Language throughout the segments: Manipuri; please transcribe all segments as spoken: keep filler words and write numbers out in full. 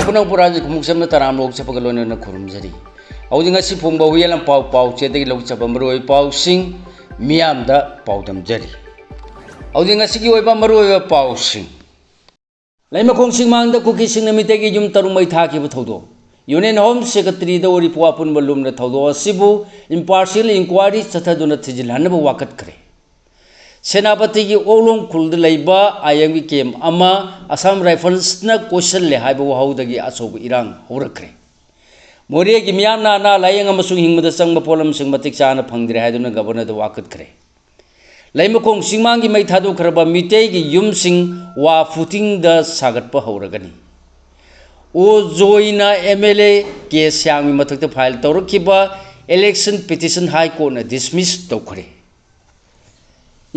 ꯈꯨꯅꯧ ꯄꯨꯔꯥꯁꯤ ꯈꯨꯃꯨꯛ ꯆꯝꯅ ꯇꯔꯥꯝ ꯂꯣꯛꯆꯕꯒ ꯂꯣꯏꯅꯅ ꯈꯨꯔꯨꯝꯖꯔꯤ꯫ ꯍꯧꯖꯤꯛ ꯉꯁꯤ ꯐꯣꯡꯕ ꯍꯨꯏꯌꯦꯟ ꯂꯝꯄꯥꯎ ꯄꯥꯎꯆꯦꯗꯒꯤ ꯂꯧꯖꯕ ꯃꯔꯨꯑꯣꯏꯕ ꯄꯥꯎꯁꯤꯡ ꯃꯤꯌꯥꯝꯗ ꯄꯥꯎꯗꯝꯖꯔꯤ꯫ ꯍꯧꯖꯤꯛ ꯉꯁꯤꯒꯤ ꯑꯣꯏꯕ ꯃꯔꯨꯑꯣꯏꯕ ꯄꯥꯎꯁꯤꯡ꯫ ꯂꯩꯃꯈꯣꯡ ꯆꯤꯡꯃꯥꯡꯗ ꯀꯨꯀꯤꯁꯤꯡꯅ ꯃꯤꯇꯩꯒꯤ ꯌꯨꯝ ꯇꯔꯨꯛ ꯃꯩ ꯊꯥꯈꯤꯕ ꯊꯧꯗꯣꯛ꯫ Union Home Secretary-ꯗ ꯎꯔꯤꯄꯣꯛ ꯑꯄꯨꯟꯕ ꯂꯨꯝꯅ ꯊꯧꯗꯣꯛ ꯑꯁꯤꯕꯨ impartial inquiry ꯆꯠꯊꯗꯨꯅ ꯊꯤꯖꯤꯜꯍꯟꯅꯕ ꯋꯥꯀꯠꯈ꯭ꯔꯦ꯫ ꯁꯦꯅꯥꯄꯇꯤꯒꯤ ꯑꯣꯛꯂꯣꯡ ꯈꯨꯜꯗ ꯂꯩꯕ I M-ꯒꯤ camp ꯑꯃ Assam Rifles-ꯅ ꯀꯣꯏꯁꯜꯂꯦ ꯍꯥꯏꯕ ꯋꯥꯍꯧꯗꯒꯤ ꯑꯆꯧꯕ ꯏꯔꯥꯡ ꯍꯧꯔꯛꯈ꯭ꯔꯦ꯫ ꯃꯣꯔꯦꯒꯤ ꯃꯤꯌꯥꯝꯅ ꯑꯅꯥ ꯂꯥꯌꯦꯡ ꯑꯃꯁꯨꯡ ꯍꯤꯡꯕꯗ ꯆꯪꯕ ꯄꯣꯠꯂꯝꯁꯤꯡ ꯃꯇꯤꯛ ꯆꯥꯅ ꯐꯪꯗ꯭ꯔꯦ ꯍꯥꯏꯗꯨꯅ Governor-ꯗ ꯋꯥꯀꯠꯈ꯭ꯔꯦ꯫ ꯂꯩꯃꯈꯣꯡ ꯆꯤꯡꯃꯥꯡꯒꯤ ꯃꯩ ꯊꯥꯗꯣꯛꯈ꯭ꯔꯕ ꯃꯤꯇꯩꯒꯤ ꯌꯨꯝꯁꯤꯡ ꯋꯥ footing-ꯗ ꯁꯥꯒꯠꯄ ꯍꯧꯔꯒꯅꯤ꯫ ꯑꯣ ꯖꯣꯏꯅ M L A K ꯁ꯭ꯌꯥꯝꯒꯤ ꯃꯊꯛꯇ file ꯇꯧꯔꯛꯈꯤꯕ election petition High Court-ꯅ dismiss ꯇꯧꯈ꯭ꯔꯦ꯫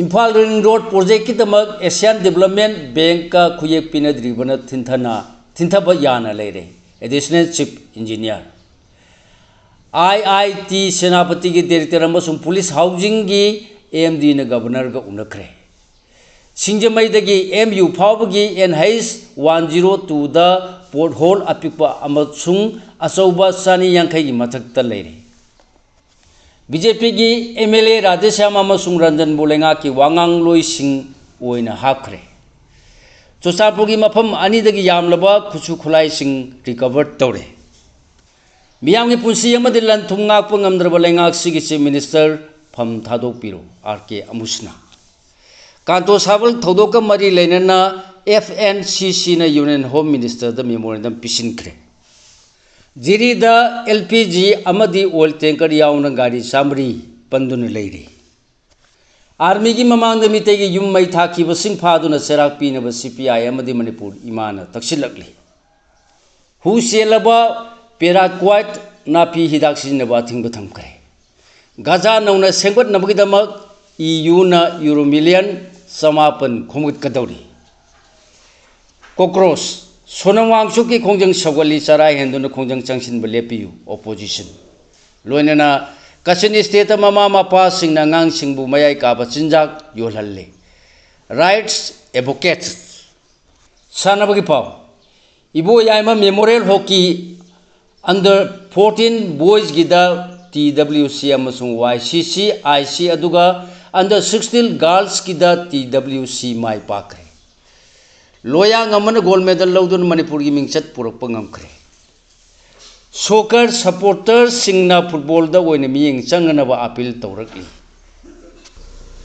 Imphal Ring Road project-ꯀꯤꯗꯃꯛ Asian Development Bank-ꯀ ꯈꯨꯌꯦꯛ ꯄꯤꯅꯗ꯭ꯔꯤꯕꯅ ꯊꯤꯟꯊꯅ, ꯊꯤꯟꯊꯕ ꯌꯥꯅ ꯂꯩꯔꯦ꯫ Additional Chief Engineer꯫ I I T ꯁꯦꯅꯥꯄꯇꯤꯒꯤ Director ꯑꯃꯁꯨꯡ Police Housing-ꯒꯤ M D-ꯅ Governor-ꯒ ꯎꯅꯈ꯭ꯔꯦ꯫ ꯁꯤꯡꯖꯃꯩꯗꯒꯤ M U ꯐꯥꯎꯕꯒꯤ N H one zero two-ꯗ pothole ꯑꯄꯤꯛꯄ ꯑꯃꯁꯨꯡ ꯑꯆꯧꯕ ꯆꯅꯤ ꯌꯥꯡꯈꯩꯒꯤ ꯃꯊꯛꯇ ꯂꯩꯔꯦ꯫ B J P-ꯒꯤ M L A Radheshyam ꯑꯃꯁꯨꯡ ꯔꯟꯖꯟꯕꯨ ꯂꯩꯉꯥꯛꯀꯤ ꯋꯥꯉꯥꯡꯂꯣꯏꯁꯤꯡ ꯑꯣꯏꯅ ꯍꯥꯞꯈ꯭ꯔꯦ꯫ ꯆꯨꯔꯆꯥꯟꯄꯨꯔꯒꯤ ꯃꯐꯝ ꯑꯅꯤꯗꯒꯤ ꯌꯥꯝꯂꯕ ꯈꯨꯠꯁꯨ ꯈꯨꯠꯂꯥꯏꯁꯤꯡ recover ꯇꯧꯔꯦ꯫ ꯃꯤꯌꯥꯝꯒꯤ ꯄꯨꯟꯁꯤ ꯑꯃꯗꯤ ꯂꯟ ꯊꯨꯝ ꯉꯥꯛꯄ ꯉꯝꯗ꯭ꯔꯕ ꯂꯩꯉꯥꯛꯁꯤꯒꯤ Chief Minister ꯐꯝ ꯊꯥꯗꯣꯛꯄꯤꯔꯣ, R K ꯑꯃꯨꯁꯅꯥ꯫ ꯀꯥꯟꯇꯣ ꯁꯥꯕꯜ ꯊꯧꯗꯣꯛꯀ ꯃꯔꯤ ꯂꯩꯅꯅ F N C C-ꯅ Union Home Minister-ꯗ memorandum ꯄꯤꯁꯤꯟꯈ꯭ꯔꯦ꯫ ꯖꯤꯔꯤꯗ L P G ꯑꯃꯗꯤ oil tanker ꯌꯥꯎꯅ ꯒꯥꯔꯤ ꯆꯥꯃꯔꯤ ꯄꯟꯗꯨꯅ ꯂꯩꯔꯤ꯫ Army-ꯒꯤ ꯃꯃꯥꯡꯗ ꯃꯤꯇꯩꯒꯤ ꯌꯨꯝ ꯃꯩ ꯊꯥꯈꯤꯕꯁꯤꯡ ꯐꯥꯗꯨꯅ ꯆꯩꯔꯥꯛ ꯄꯤꯅꯕ C P I M-ꯗꯤ ꯃꯅꯤꯄꯨꯔ ꯏꯃꯥꯅ ꯇꯛꯁꯤꯜꯂꯛꯂꯤ꯫ ꯍꯨ ꯆꯦꯜꯂꯕ paraquat ꯅꯥꯄꯤ ꯍꯤꯗꯥꯛ ꯁꯤꯖꯤꯟꯅꯕ ꯑꯊꯤꯡꯕ ꯊꯝꯈ꯭ꯔꯦ꯫ ꯒꯥꯖꯥ ꯅꯧꯅ ꯁꯦꯝꯒꯠꯅꯕꯒꯤꯗꯃꯛ E U-ꯅ Euro million ꯆꯃꯥꯄꯟ ꯈꯣꯝꯒꯠꯀꯗꯧꯔꯤ꯫ Cockroach, ꯁꯣꯅꯝ ꯋꯥꯡꯆꯨꯛꯀꯤ ꯈꯣꯡꯖꯪ ꯁꯧꯒꯠꯂꯤ, ꯆꯔꯥ ꯍꯦꯟꯗꯨꯅ ꯈꯣꯡꯖꯪ ꯆꯪꯁꯤꯟꯕ ꯂꯦꯞꯄꯤꯌꯨ, Opposition꯫ ꯂꯣꯏꯅꯅ Kachin State-ꯇ ꯃꯃꯥ ꯃꯄꯥꯁꯤꯡꯅ ꯑꯉꯥꯡꯁꯤꯡꯕꯨ ꯃꯌꯥꯏ ꯀꯥꯕ ꯆꯤꯟꯖꯥꯛ ꯌꯣꯜꯍꯜꯂꯤ꯫ Rights advocates꯫ ꯁꯥꯟꯅꯕꯒꯤ ꯄꯥꯎ꯫ ꯏꯕꯣꯌꯥꯏꯃ Memorial Hockey under fourteen Boysꯒꯤꯗ T W C ꯑꯃꯁꯨꯡ Y C C, I C ꯑꯗꯨꯒ under sixteen Girlsꯀꯤꯗ T W C ꯃꯥꯏ ꯄꯥꯛꯈ꯭ꯔꯦ꯫ ꯂꯣꯌꯥꯡ ꯑꯃꯅ gold medal ꯂꯧꯗꯨꯅ ꯃꯅꯤꯄꯨꯔꯒꯤ ꯃꯤꯡꯆꯠ ꯄꯨꯔꯛꯄ ꯉꯝꯈ꯭ꯔꯦ꯫ Soccer supporterꯁꯤꯡꯅ footballꯗ ꯑꯣꯏꯅ ꯃꯤꯠꯌꯦꯡ ꯆꯪꯅꯅꯕ appeal ꯇꯧꯔꯛꯂꯤ꯫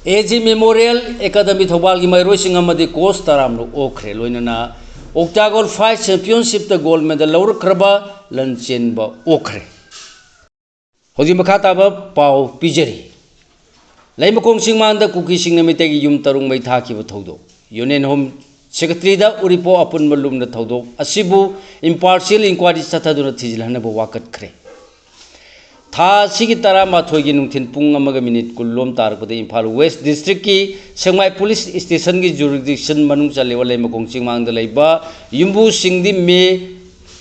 A G Memorial Academy ꯊꯧꯕꯥꯜꯒꯤ ꯃꯍꯩꯔꯣꯏꯁꯤꯡ ꯑꯃꯗꯤ coach ꯇꯔꯥꯝꯅ ꯑꯣꯛꯈ꯭ꯔꯦ꯫ ꯂꯣꯏꯅꯅ Octagon Fight Championshipꯇ gold medal ꯂꯧꯔꯛꯈ꯭ꯔꯕ ꯂꯟꯆꯦꯟꯕ ꯑꯣꯛꯈ꯭ꯔꯦ꯫ ꯍꯧꯖꯤꯛ ꯃꯈꯥ ꯇꯥꯕ ꯄꯥꯎ ꯄꯤꯖꯔꯤ꯫ ꯂꯩꯃꯈꯣꯡ ꯆꯤꯡꯃꯥꯡꯗ ꯀꯨꯀꯤꯁꯤꯡꯅ ꯃꯤꯇꯩꯒꯤ ꯌꯨꯝ ꯇꯔꯨꯛ ꯃꯩ ꯊꯥꯈꯤꯕ ꯊꯧꯗꯣꯛ꯫ Union Home Secretaryꯗ ꯎꯔꯤꯄꯣꯛ ꯑꯄꯨꯟꯕ ꯂꯨꯞꯅ ꯊꯧꯗꯣꯛ ꯑꯁꯤꯕꯨ impartial inquiry ꯆꯠꯊꯗꯨꯅ ꯊꯤꯖꯤꯜꯍꯟꯅꯕ ꯋꯥꯀꯠꯈ꯭ꯔꯦ꯫ ꯊꯥ ꯑꯁꯤꯒꯤ ꯇꯔꯥꯃꯥꯊꯣꯏꯒꯤ ꯅꯨꯡꯊꯤꯜ ꯄꯨꯡ ꯑꯃꯒ minute ꯀꯨꯟ ꯂꯣꯝ ꯇꯥꯔꯛꯄꯗ ꯏꯝꯐꯥꯜ West Districtꯀꯤ ꯁꯦꯛꯃꯥꯏ Police Stationꯒꯤ jurisdiction ꯃꯅꯨꯡ ꯆꯜꯂꯤꯕ ꯂꯩꯃꯈꯣꯡ ꯆꯤꯡꯃꯥꯡꯗ ꯂꯩꯕ ꯌꯨꯝꯕꯨꯁꯤꯡꯗꯤ ꯃꯦ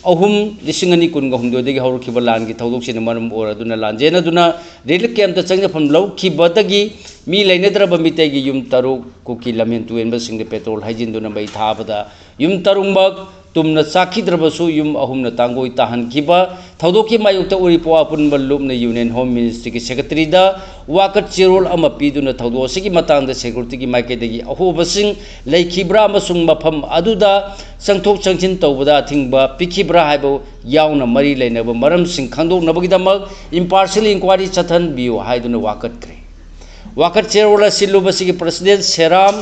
ꯑꯍꯨꯝ, ꯂꯤꯁꯤꯡ ꯑꯅꯤ ꯀꯨꯟꯒ ꯍꯨꯝꯗꯣꯏꯗꯒꯤ ꯍꯧꯔꯛꯈꯤꯕ ꯂꯥꯟꯒꯤ ꯊꯧꯗꯣꯛꯁꯤꯡꯅ ꯃꯔꯝ ꯑꯣꯏꯔꯗꯨꯅ ꯂꯥꯟꯖꯦꯟꯅꯗꯨꯅ relief campꯇ ꯆꯪꯖꯐꯝ ꯂꯧꯈꯤꯕꯗꯒꯤ ꯃꯤ ꯂꯩꯅꯗ꯭ꯔꯕ ꯃꯤꯇꯩꯒꯤ ꯌꯨꯝ ꯇꯔꯨꯛ ꯀꯨꯀꯤ ꯂꯝꯍꯦꯟ ꯇꯨꯍꯦꯟꯕꯁꯤꯡꯗ petrol ꯍꯩꯖꯤꯟꯗꯨꯅ ꯃꯩ ꯊꯥꯕꯗ ꯌꯨꯝ ꯇꯔꯨꯛꯃꯛ ꯇꯨꯝꯅ ꯆꯥꯛꯈꯤꯗ꯭ꯔꯕꯁꯨ ꯌꯨꯝ ꯑꯍꯨꯝꯅ ꯇꯥꯡꯒꯣꯏ ꯇꯥꯍꯟꯈꯤꯕ ꯊꯧꯗꯣꯛꯀꯤ ꯃꯥꯌꯣꯛꯇ ꯎꯔꯤꯄꯣꯛ ꯑꯄꯨꯟꯕ ꯂꯨꯞꯅ Union Home Ministryꯒꯤ Secretaryꯗ ꯋꯥꯀꯠ ꯆꯦꯔꯣꯜ ꯑꯃ ꯄꯤꯗꯨꯅ ꯊꯧꯗꯣꯛ ꯑꯁꯤꯒꯤ ꯃꯇꯥꯡꯗ securityꯒꯤ ꯃꯥꯏꯀꯩꯗꯒꯤ ꯑꯍꯣꯕꯁꯤꯡ ꯂꯩꯈꯤꯕ꯭ꯔꯥ ꯑꯃꯁꯨꯡ ꯃꯐꯝ ꯑꯗꯨꯗ ꯆꯪꯊꯣꯛ ꯆꯪꯁꯤꯟ ꯇꯧꯕꯗ ꯑꯊꯤꯡꯕ ꯄꯤꯈꯤꯕ꯭ꯔꯥ ꯍꯥꯏꯕ ꯌꯥꯎꯅ ꯃꯔꯤ ꯂꯩꯅꯕ ꯃꯔꯝꯁꯤꯡ ꯈꯪꯗꯣꯛꯅꯕꯒꯤꯗꯃꯛ impartial inquiry ꯆꯠꯊꯍꯟꯕꯤꯌꯨ ꯍꯥꯏꯗꯨꯅ ꯋꯥꯀꯠꯈ꯭ꯔꯦ꯫ ꯋꯥꯀꯠ ꯆꯦꯔꯣꯜ ꯑꯁꯤ ꯂꯨꯕꯁꯤꯒꯤ President ꯁꯦꯔꯥꯝ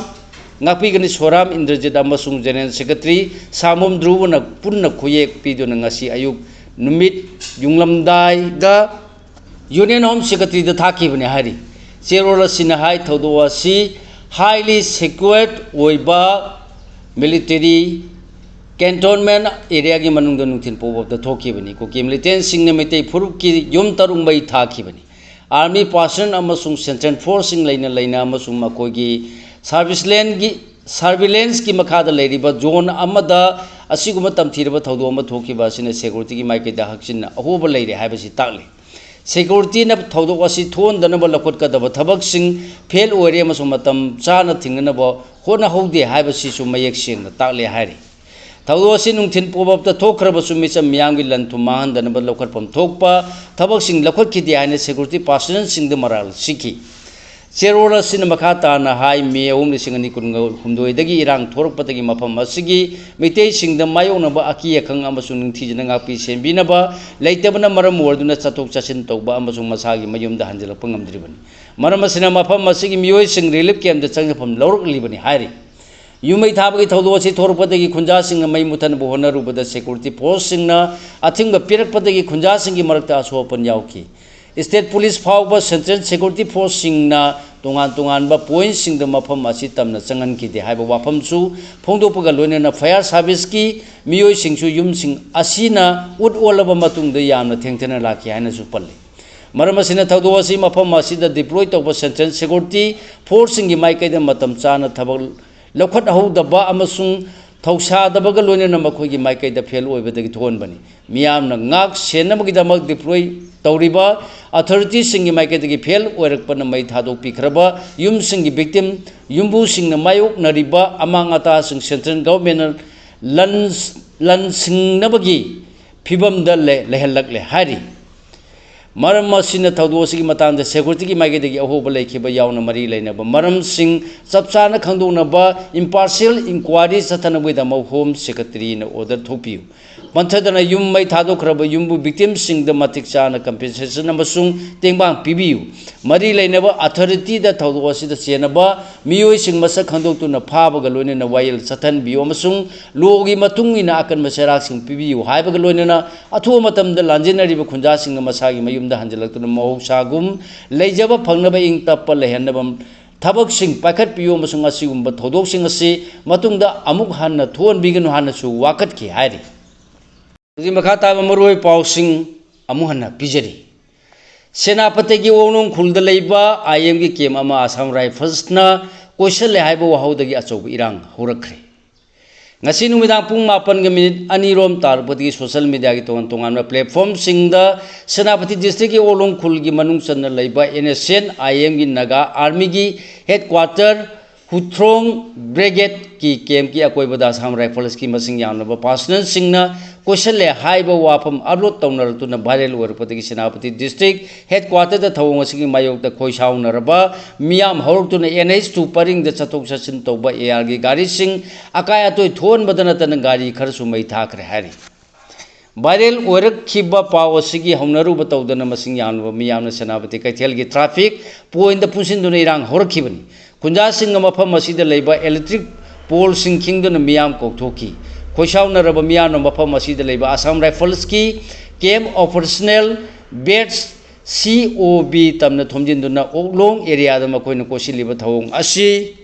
ꯉꯥꯛꯄꯤꯒꯅꯤ ꯁꯣꯔꯥꯝ ꯏꯟꯗ꯭ꯔꯖꯤꯠ ꯑꯃꯁꯨꯡ General Secretary ꯁꯥꯃꯣꯝ ꯙ꯭ꯔꯨꯕꯅ ꯄꯨꯟꯅ ꯈꯨꯌꯦꯛ ꯄꯤꯗꯨꯅ ꯉꯁꯤ ꯑꯌꯨꯛ ꯅꯨꯃꯤꯠ ꯌꯨꯡꯂꯝꯗꯥꯏꯗ Union Home Secretaryꯗ ꯊꯥꯈꯤꯕꯅꯤ ꯍꯥꯏꯔꯤ꯫ ꯆꯦꯔꯣꯜ ꯑꯁꯤꯅ ꯍꯥꯏ ꯊꯧꯗꯣꯛ ꯑꯁꯤ highly secured ꯑꯣꯏꯕ military cantonment areaꯒꯤ ꯃꯅꯨꯡꯗ ꯅꯨꯡꯊꯤꯜ ꯄꯨꯡ ꯐꯥꯎꯕꯗ ꯊꯣꯛꯈꯤꯕꯅꯤ꯫ ꯀꯨꯀꯤ militantꯁꯤꯡꯅ ꯃꯩꯇꯩ ꯐꯨꯔꯨꯞꯀꯤ ꯌꯨꯝ ꯇꯔꯨꯛ ꯃꯩ ꯊꯥꯈꯤꯕꯅꯤ꯫ Army personnel ꯑꯃꯁꯨꯡ Central Forceꯁꯤꯡ ꯂꯩꯅ ꯂꯩꯅ ꯑꯃꯁꯨꯡ ꯃꯈꯣꯏꯒꯤ surveillanceꯒꯤ surveillancegꯤ ꯃꯈꯥꯗ ꯂꯩꯔꯤꯕ zone ꯑꯃꯗ ꯑꯁꯤꯒꯨꯝꯕ ꯇꯝꯊꯤꯔꯕ ꯊꯧꯗꯣꯛ ꯑꯃ ꯊꯣꯛꯈꯤꯕ ꯑꯁꯤꯅ securityꯒꯤ ꯃꯥꯏꯀꯩꯗ ꯍꯛꯆꯤꯟꯅ ꯑꯍꯣꯕ ꯂꯩꯔꯦ ꯍꯥꯏꯕꯁꯤ ꯇꯥꯛꯂꯤ꯫ Securityꯅ ꯊꯧꯗꯣꯛ ꯑꯁꯤ ꯊꯣꯛꯍꯟꯗꯅꯕ ꯂꯧꯈꯠꯀꯗꯕ ꯊꯕꯛꯁꯤꯡ fail ꯑꯣꯏꯔꯦ ꯑꯃꯁꯨꯡ ꯃꯇꯝ ꯆꯥꯅ ꯊꯤꯡꯅꯅꯕ ꯍꯣꯠꯅꯍꯧꯗꯦ ꯍꯥꯏꯕꯁꯤꯁꯨ ꯃꯌꯦꯛ ꯁꯦꯡꯅ ꯇꯥꯛꯂꯦ ꯍꯥꯏꯔꯤ꯫ ꯊꯧꯗꯣꯛ ꯑꯁꯤ ꯅꯨꯡꯊꯤꯜ ꯄꯣꯕꯞꯇ ꯊꯣꯛꯈ꯭ꯔꯕꯁꯨ, ꯃꯤꯆꯝ ꯃꯤꯌꯥꯝꯒꯤ ꯂꯟ ꯊꯨꯝ ꯃꯥꯡꯍꯟꯗꯅꯕ ꯂꯧꯈꯠꯐꯝ ꯊꯣꯛꯄ ꯊꯕꯛꯁꯤꯡ ꯂꯧꯈꯠꯈꯤꯗꯦ ꯍꯥꯏꯅ ꯁꯦꯀ꯭ꯌꯨꯔꯤꯇꯤ ꯄꯥꯔꯁꯅꯦꯜꯁꯤꯡꯗ ꯃꯔꯥꯜ ꯁꯤꯈꯤ꯫ ꯆꯦꯔꯣꯜ ꯑꯁꯤꯅ ꯃꯈꯥ ꯇꯥꯅ ꯍꯥꯏ, ꯃꯦ ꯑꯍꯨꯝ, ꯂꯤꯁꯤꯡ ꯑꯅꯤ ꯀꯨꯟꯍꯨꯝꯗꯣꯏꯗꯒꯤ ꯏꯔꯥꯡ ꯊꯣꯔꯛꯄꯗꯒꯤ ꯃꯐꯝ ꯑꯁꯤꯒꯤ ꯃꯤꯇꯩꯁꯤꯡꯗ ꯃꯥꯌꯣꯛꯅꯕ ꯑꯀꯤ ꯑꯈꯪ ꯑꯃꯁꯨꯡ ꯅꯤꯡꯊꯤꯖꯅ ꯉꯥꯛꯄꯤ ꯁꯦꯟꯕꯤꯅꯕ ꯂꯩꯇꯕꯅ ꯃꯔꯝ ꯑꯣꯏꯗꯨꯅ ꯆꯠꯊꯣꯛ ꯆꯠꯁꯤꯟ ꯇꯧꯕ ꯑꯃꯁꯨꯡ ꯃꯁꯥꯒꯤ ꯃꯌꯨꯝꯗ ꯍꯟꯖꯤꯜꯂꯛꯄ ꯉꯝꯗ꯭ꯔꯤꯕꯅꯤ꯫ ꯃꯔꯝ ꯑꯁꯤꯅ ꯃꯐꯝ ꯑꯁꯤꯒꯤ ꯃꯤꯑꯣꯏꯁꯤꯡ ꯔꯤꯂꯤꯐ ꯀꯦꯝꯞꯇ ꯆꯪꯖꯐꯝ ꯂꯧꯔꯛꯂꯤꯕꯅꯤ ꯍꯥꯏꯔꯤ꯫ ꯌꯨꯝ ꯃꯩ ꯊꯥꯕꯒꯤ ꯊꯧꯗꯣꯛ ꯑꯁꯤ ꯊꯣꯔꯛꯄꯗꯒꯤ ꯈꯨꯟꯖꯥꯁꯤꯡꯅ ꯃꯩ ꯃꯨꯊꯠꯅꯕ ꯍꯣꯠꯅꯔꯨꯕꯗ ꯁꯦꯀ꯭ꯌꯨꯔꯤꯇꯤ ꯐꯣꯔꯁꯁꯤꯡꯅ ꯑꯊꯤꯡꯕ ꯄꯤꯔꯛꯄꯗꯒꯤ ꯈꯨꯟꯖꯥꯁꯤꯡꯒꯤ ꯃꯔꯛꯇ ꯑꯁꯣꯛ ꯑꯄꯟ ꯌꯥꯎꯈꯤ꯫ ꯁ꯭ꯇꯦꯠ ꯄꯨꯂꯤꯁ ꯐꯥꯎꯕ ꯁꯦꯟꯇ꯭ꯔꯦꯜ ꯁꯦꯀ꯭ꯌꯨꯔꯤꯇꯤ ꯐꯣꯔꯁꯁꯤꯡꯅ ꯇꯣꯉꯥꯟ ꯇꯣꯉꯥꯟꯕ ꯄꯣꯏꯟꯠꯁꯤꯡꯗ ꯃꯐꯝ ꯑꯁꯤ ꯇꯝꯅ ꯆꯪꯍꯟꯈꯤꯗꯦ ꯍꯥꯏꯕ ꯋꯥꯐꯝꯁꯨ ꯐꯣꯡꯗꯣꯛꯄꯒ ꯂꯣꯏꯅꯅ ꯐꯥꯌꯔ ꯁꯥꯔꯚꯤꯁꯀꯤ ꯃꯤꯑꯣꯏꯁꯤꯡꯁꯨ ꯌꯨꯝꯁꯤꯡ ꯑꯁꯤꯅ ꯎꯠ ꯑꯣꯜꯂꯕ ꯃꯇꯨꯡꯗ ꯌꯥꯝꯅ ꯊꯦꯡꯊꯅ ꯂꯥꯛꯈꯤ ꯍꯥꯏꯅꯁꯨ ꯄꯜꯂꯤ꯫ ꯃꯔꯝ ꯑꯁꯤꯅ ꯊꯧꯗꯣꯛ ꯑꯁꯤ ꯃꯐꯝ ꯑꯁꯤꯗ ꯗꯤꯄ꯭ꯂꯣꯏ ꯇꯧꯕ ꯁꯦꯟꯇ꯭ꯔꯦꯜ ꯁꯦꯀ꯭ꯌꯨꯔꯤꯇꯤ ꯐꯣꯔꯁꯁꯤꯡꯒꯤ ꯃꯥꯏꯀꯩꯗ ꯃꯇꯝ ꯆꯥꯅ ꯊꯕꯛ ꯂꯧꯈꯠꯍꯧꯗꯕ ꯑꯃꯁꯨꯡ ꯊꯧꯁꯥꯗꯕꯒ ꯂꯣꯏꯅꯅ ꯃꯈꯣꯏꯒꯤ ꯃꯥꯏꯀꯩꯗ ꯐꯦꯜ ꯑꯣꯏꯕꯗꯒꯤ ꯊꯣꯛꯍꯟꯕꯅꯤ꯫ ꯃꯤꯌꯥꯝꯅ ꯉꯥꯛ ꯁꯦꯟꯅꯕꯒꯤꯗꯃꯛ ꯗꯤꯄ꯭ꯂꯣꯏ ꯇꯧꯔꯤꯕ ꯑꯊꯣꯔꯤꯇꯤꯁꯤꯡꯒꯤ ꯃꯥꯏꯀꯩꯗꯒꯤ ꯐꯦꯜ ꯑꯣꯏꯔꯛꯄꯅ ꯃꯩ ꯊꯥꯗꯣꯛꯄꯤꯈ꯭ꯔꯕ ꯌꯨꯝꯁꯤꯡꯒꯤ ꯚꯤꯛꯇꯤꯝ ꯌꯨꯝꯕꯨꯁꯤꯡꯅ ꯃꯥꯌꯣꯛꯅꯔꯤꯕ ꯑꯃꯥꯡ ꯑꯇꯥꯁꯤꯡ ꯁꯦꯟꯇ꯭ꯔꯦꯜ ꯒꯚꯔꯟꯃꯦꯟꯠꯅ ꯂꯟ, ꯂꯟꯁꯤꯡꯅꯕꯒꯤ ꯐꯤꯕꯝꯗ ꯂꯩ-, ꯂꯩꯍꯜꯂꯛꯂꯦ ꯍꯥꯏꯔꯤ꯫ ꯃꯔꯝ ꯑꯁꯤꯅ ꯊꯧꯗꯣꯛ ꯑꯁꯤꯒꯤ ꯃꯇꯥꯡꯗ ꯁꯦꯀ꯭ꯌꯨꯔꯤꯇꯤꯒꯤ ꯃꯥꯏꯀꯩꯗꯒꯤ ꯑꯍꯣꯕ ꯂꯩꯈꯤꯕ ꯌꯥꯎꯅ ꯃꯔꯤ ꯂꯩꯅꯕ ꯃꯔꯝꯁꯤꯡ ꯆꯞ ꯆꯥꯅ ꯈꯪꯗꯣꯛꯅꯕ ꯏꯝꯄꯥꯔꯁꯤꯌꯦꯜ ꯏꯟꯀ꯭ꯋꯥꯏꯔꯤ ꯆꯠꯊꯅꯕꯒꯤꯗꯃꯛ ꯍꯣꯝ ꯁꯦꯀ꯭ꯔꯦꯇꯔꯤꯅ ꯑꯣꯔꯗꯔ ꯊꯣꯛꯄꯤꯌꯨ꯫ ꯄꯟꯊꯗꯅ ꯌꯨꯝ ꯃꯩ ꯊꯥꯗꯣꯛꯈ꯭ꯔꯕ ꯌꯨꯝꯕꯨ ꯚꯤꯛꯇꯤꯝꯁꯤꯡꯗ ꯃꯇꯤꯛ ꯆꯥꯅ ꯀꯝꯄꯦꯟꯁꯦꯁꯟ ꯑꯃꯁꯨꯡ ꯇꯦꯡꯕꯥꯡ ꯄꯤꯕꯤꯌꯨ꯫ ꯃꯔꯤ ꯂꯩꯅꯕ ꯑꯊꯣꯔꯤꯇꯤꯗ ꯊꯧꯗꯣꯛ ꯑꯁꯤꯗ ꯆꯦꯟꯅꯕ ꯃꯤꯑꯣꯏꯁꯤꯡ ꯃꯁꯛ ꯈꯪꯗꯣꯛꯇꯨꯅ ꯐꯥꯕꯒ ꯂꯣꯏꯅꯅ ꯋꯥꯌꯦꯜ ꯆꯠꯊꯍꯟꯕꯤꯌꯨ ꯑꯃꯁꯨꯡ ꯂꯣꯒꯤ ꯃꯇꯨꯡ ꯏꯟꯅ ꯑꯀꯟꯕ ꯆꯩꯔꯥꯛꯁꯤꯡ ꯄꯤꯕꯤꯌꯨ ꯍꯥꯏꯕꯒ ꯂꯣꯏꯅꯅ ꯑꯊꯨꯕ ꯃꯇꯝꯗ ꯂꯥꯟꯖꯦꯟꯅꯔꯤꯕ ꯈꯨꯟꯖꯥꯁꯤꯡꯅ ꯃꯁꯥꯒꯤ ꯃꯌꯨꯝꯗ ꯍꯟꯖꯤꯜꯂꯛꯇꯨꯅ ꯃꯍꯧꯁꯥꯒꯨꯝ ꯂꯩꯖꯕ ꯐꯪꯅꯕ ꯏꯪ ꯇꯞꯄ ꯂꯩꯍꯟꯅꯕ ꯊꯕꯛꯁꯤꯡ ꯄꯥꯏꯈꯠꯄꯤꯌꯨ ꯑꯃꯁꯨꯡ ꯑꯁꯤꯒꯨꯝꯕ ꯊꯧꯗꯣꯛꯁꯤꯡ ꯑꯁꯤ ꯃꯇꯨꯡꯗ ꯑꯃꯨꯛ ꯍꯟꯅ ꯊꯣꯛꯍꯟꯕꯤꯒꯅꯨ ꯍꯥꯏꯅꯁꯨ ꯋꯥꯀꯠꯈꯤ ꯍꯥꯏꯔꯤ꯫ ꯍꯧꯖꯤꯛ ꯃꯈꯥ ꯇꯥꯕ ꯃꯔꯨꯑꯣꯏꯕ ꯄꯥꯎꯁꯤꯡ ꯑꯃꯨꯛ ꯍꯟꯅ ꯄꯤꯖꯔꯤ꯫ ꯁꯦꯅꯥꯄꯇꯤꯒꯤ ꯑꯣꯛꯂꯣꯡ ꯈꯨꯜꯗ ꯂꯩꯕ ꯑꯥꯏ ꯑꯦꯝꯒꯤ ꯀꯦꯝ ꯑꯃ ꯑꯁꯥꯝ ꯔꯥꯏꯐꯜꯁꯅ ꯀꯣꯏꯁꯜꯂꯦ ꯍꯥꯏꯕ ꯋꯥꯍꯧꯗꯒꯤ ꯑꯆꯧꯕ ꯏꯔꯥꯡ ꯍꯧꯔꯛꯈ꯭ꯔꯦ꯫ ꯉꯁꯤ ꯅꯨꯃꯤꯗꯥꯡ ꯄꯨꯡ ꯃꯥꯄꯟꯒ ꯃꯤꯅꯤꯠ ꯑꯅꯤꯔꯣꯝ ꯇꯥꯔꯛꯄꯗꯒꯤ ꯁꯣꯁꯦꯜ ꯃꯤꯗꯤꯌꯥꯒꯤ ꯇꯣꯉꯥꯟ ꯇꯣꯉꯥꯟꯕ ꯄ꯭ꯂꯦꯠꯐꯣꯝꯁꯤꯡꯗ ꯁꯦꯅꯥꯄꯇꯤ ꯗꯤꯁꯇ꯭ꯔꯤꯛꯀꯤ ꯑꯣꯛꯂꯣꯡ ꯈꯨꯜꯒꯤ ꯃꯅꯨꯡ ꯆꯟꯅ ꯂꯩꯕ ꯑꯦꯟ ꯑꯦꯁ ꯑꯦꯟ ꯑꯥꯏ ꯑꯦꯝꯒꯤ ꯅꯥꯒꯥ ꯑꯥꯔꯃꯤꯒꯤ ꯍꯦꯗꯀ꯭ꯋꯥꯇꯔ ꯍꯨꯊ꯭ꯔꯣꯡ ꯕ꯭ꯔꯤꯒꯦꯗꯀꯤ ꯀꯦꯝꯞꯀꯤ ꯑꯀꯣꯏꯕꯗ ꯑꯁꯥꯝ ꯔꯥꯏꯐꯜꯁꯀꯤ ꯃꯁꯤꯡ ꯌꯥꯝꯂꯕ ꯄꯥꯔꯁꯅꯦꯜꯁꯤꯡꯅ ꯀꯣꯏꯁꯜꯂꯦ ꯍꯥꯏꯕ ꯋꯥꯐꯝ ꯑꯞꯂꯣꯗ ꯇꯧꯅꯔꯛꯇꯨꯅ ꯚꯥꯏꯔꯦꯜ ꯑꯣꯏꯔꯛꯄꯗꯒꯤ ꯁꯦꯅꯥꯄꯇꯤ ꯗꯤꯁꯇ꯭ꯔꯤꯛ ꯍꯦꯗꯀ꯭ꯋꯥꯇꯔꯗ ꯊꯧꯑꯣꯡ ꯑꯁꯤꯒꯤ ꯃꯥꯌꯣꯛꯇ ꯈꯣꯏꯁꯥꯎꯅꯔꯕ ꯃꯤꯌꯥꯝ ꯍꯧꯔꯛꯇꯨꯅ ꯑꯦꯟ ꯑꯩꯆ ꯇꯨ ꯄꯔꯤꯡꯗ ꯆꯠꯊꯣꯛ ꯆꯠꯁꯤꯟ ꯇꯧꯕ ꯑꯦ ꯑꯥꯔꯒꯤ ꯒꯥꯔꯤꯁꯤꯡ ꯑꯀꯥꯏ ꯑꯇꯣꯏ ꯊꯣꯛꯍꯟꯕꯗ ꯅꯠꯇꯅ ꯒꯥꯔꯤ ꯈꯔꯁꯨ ꯃꯩ ꯊꯥꯈ꯭ꯔꯦ ꯍꯥꯏꯔꯤ꯫ ꯚꯥꯏꯔꯦꯜ ꯑꯣꯏꯔꯛꯈꯤꯕ ꯄꯥꯎ ꯑꯁꯤꯒꯤ ꯍꯧꯅꯔꯨꯕ ꯇꯧꯗꯅ ꯃꯁꯤꯡ ꯌꯥꯝꯂꯕ ꯃꯤꯌꯥꯝꯅ ꯁꯦꯅꯥꯄꯇꯤ ꯀꯩꯊꯦꯜꯒꯤ ꯇ꯭ꯔꯥꯐꯤꯛ ꯄꯣꯏꯟꯗ ꯄꯨꯟꯁꯤꯟꯗꯨꯅ ꯏꯔꯥꯡ ꯍꯧꯔꯛꯈꯤꯕꯅꯤ꯫ ꯈꯨꯟꯖꯥꯁꯤꯡꯅ ꯃꯐꯝ ꯑꯁꯤꯗ ꯂꯩꯕ ꯏꯂꯦꯛꯇ꯭ꯔꯤꯛ ꯄꯣꯜꯁꯤꯡ ꯈꯤꯡꯗꯨꯅ ꯃꯤꯌꯥꯝ ꯀꯧꯊꯣꯛꯈꯤ꯫ ꯈꯣꯏꯁꯥꯎꯅꯔꯕ ꯃꯤꯌꯥꯝꯅ ꯃꯐꯝ ꯑꯁꯤꯗ ꯂꯩꯕ ꯑꯁꯥꯝ ꯔꯥꯏꯐꯜꯁꯀꯤ ꯀꯦꯝꯞ ꯑꯣꯄꯔꯦꯁꯅꯦꯜ ꯕꯦꯠꯁ ꯁꯤ ꯑꯣ ꯕꯤ ꯇꯝꯅ ꯊꯣꯝꯖꯤꯟꯗꯨꯅ ꯑꯣꯛꯂꯣꯡ ꯑꯦꯔꯤꯌꯥꯗ ꯃꯈꯣꯏꯅ ꯀꯣꯏꯁꯤꯜꯂꯤꯕ ꯊꯧꯑꯣꯡ ꯑꯁꯤ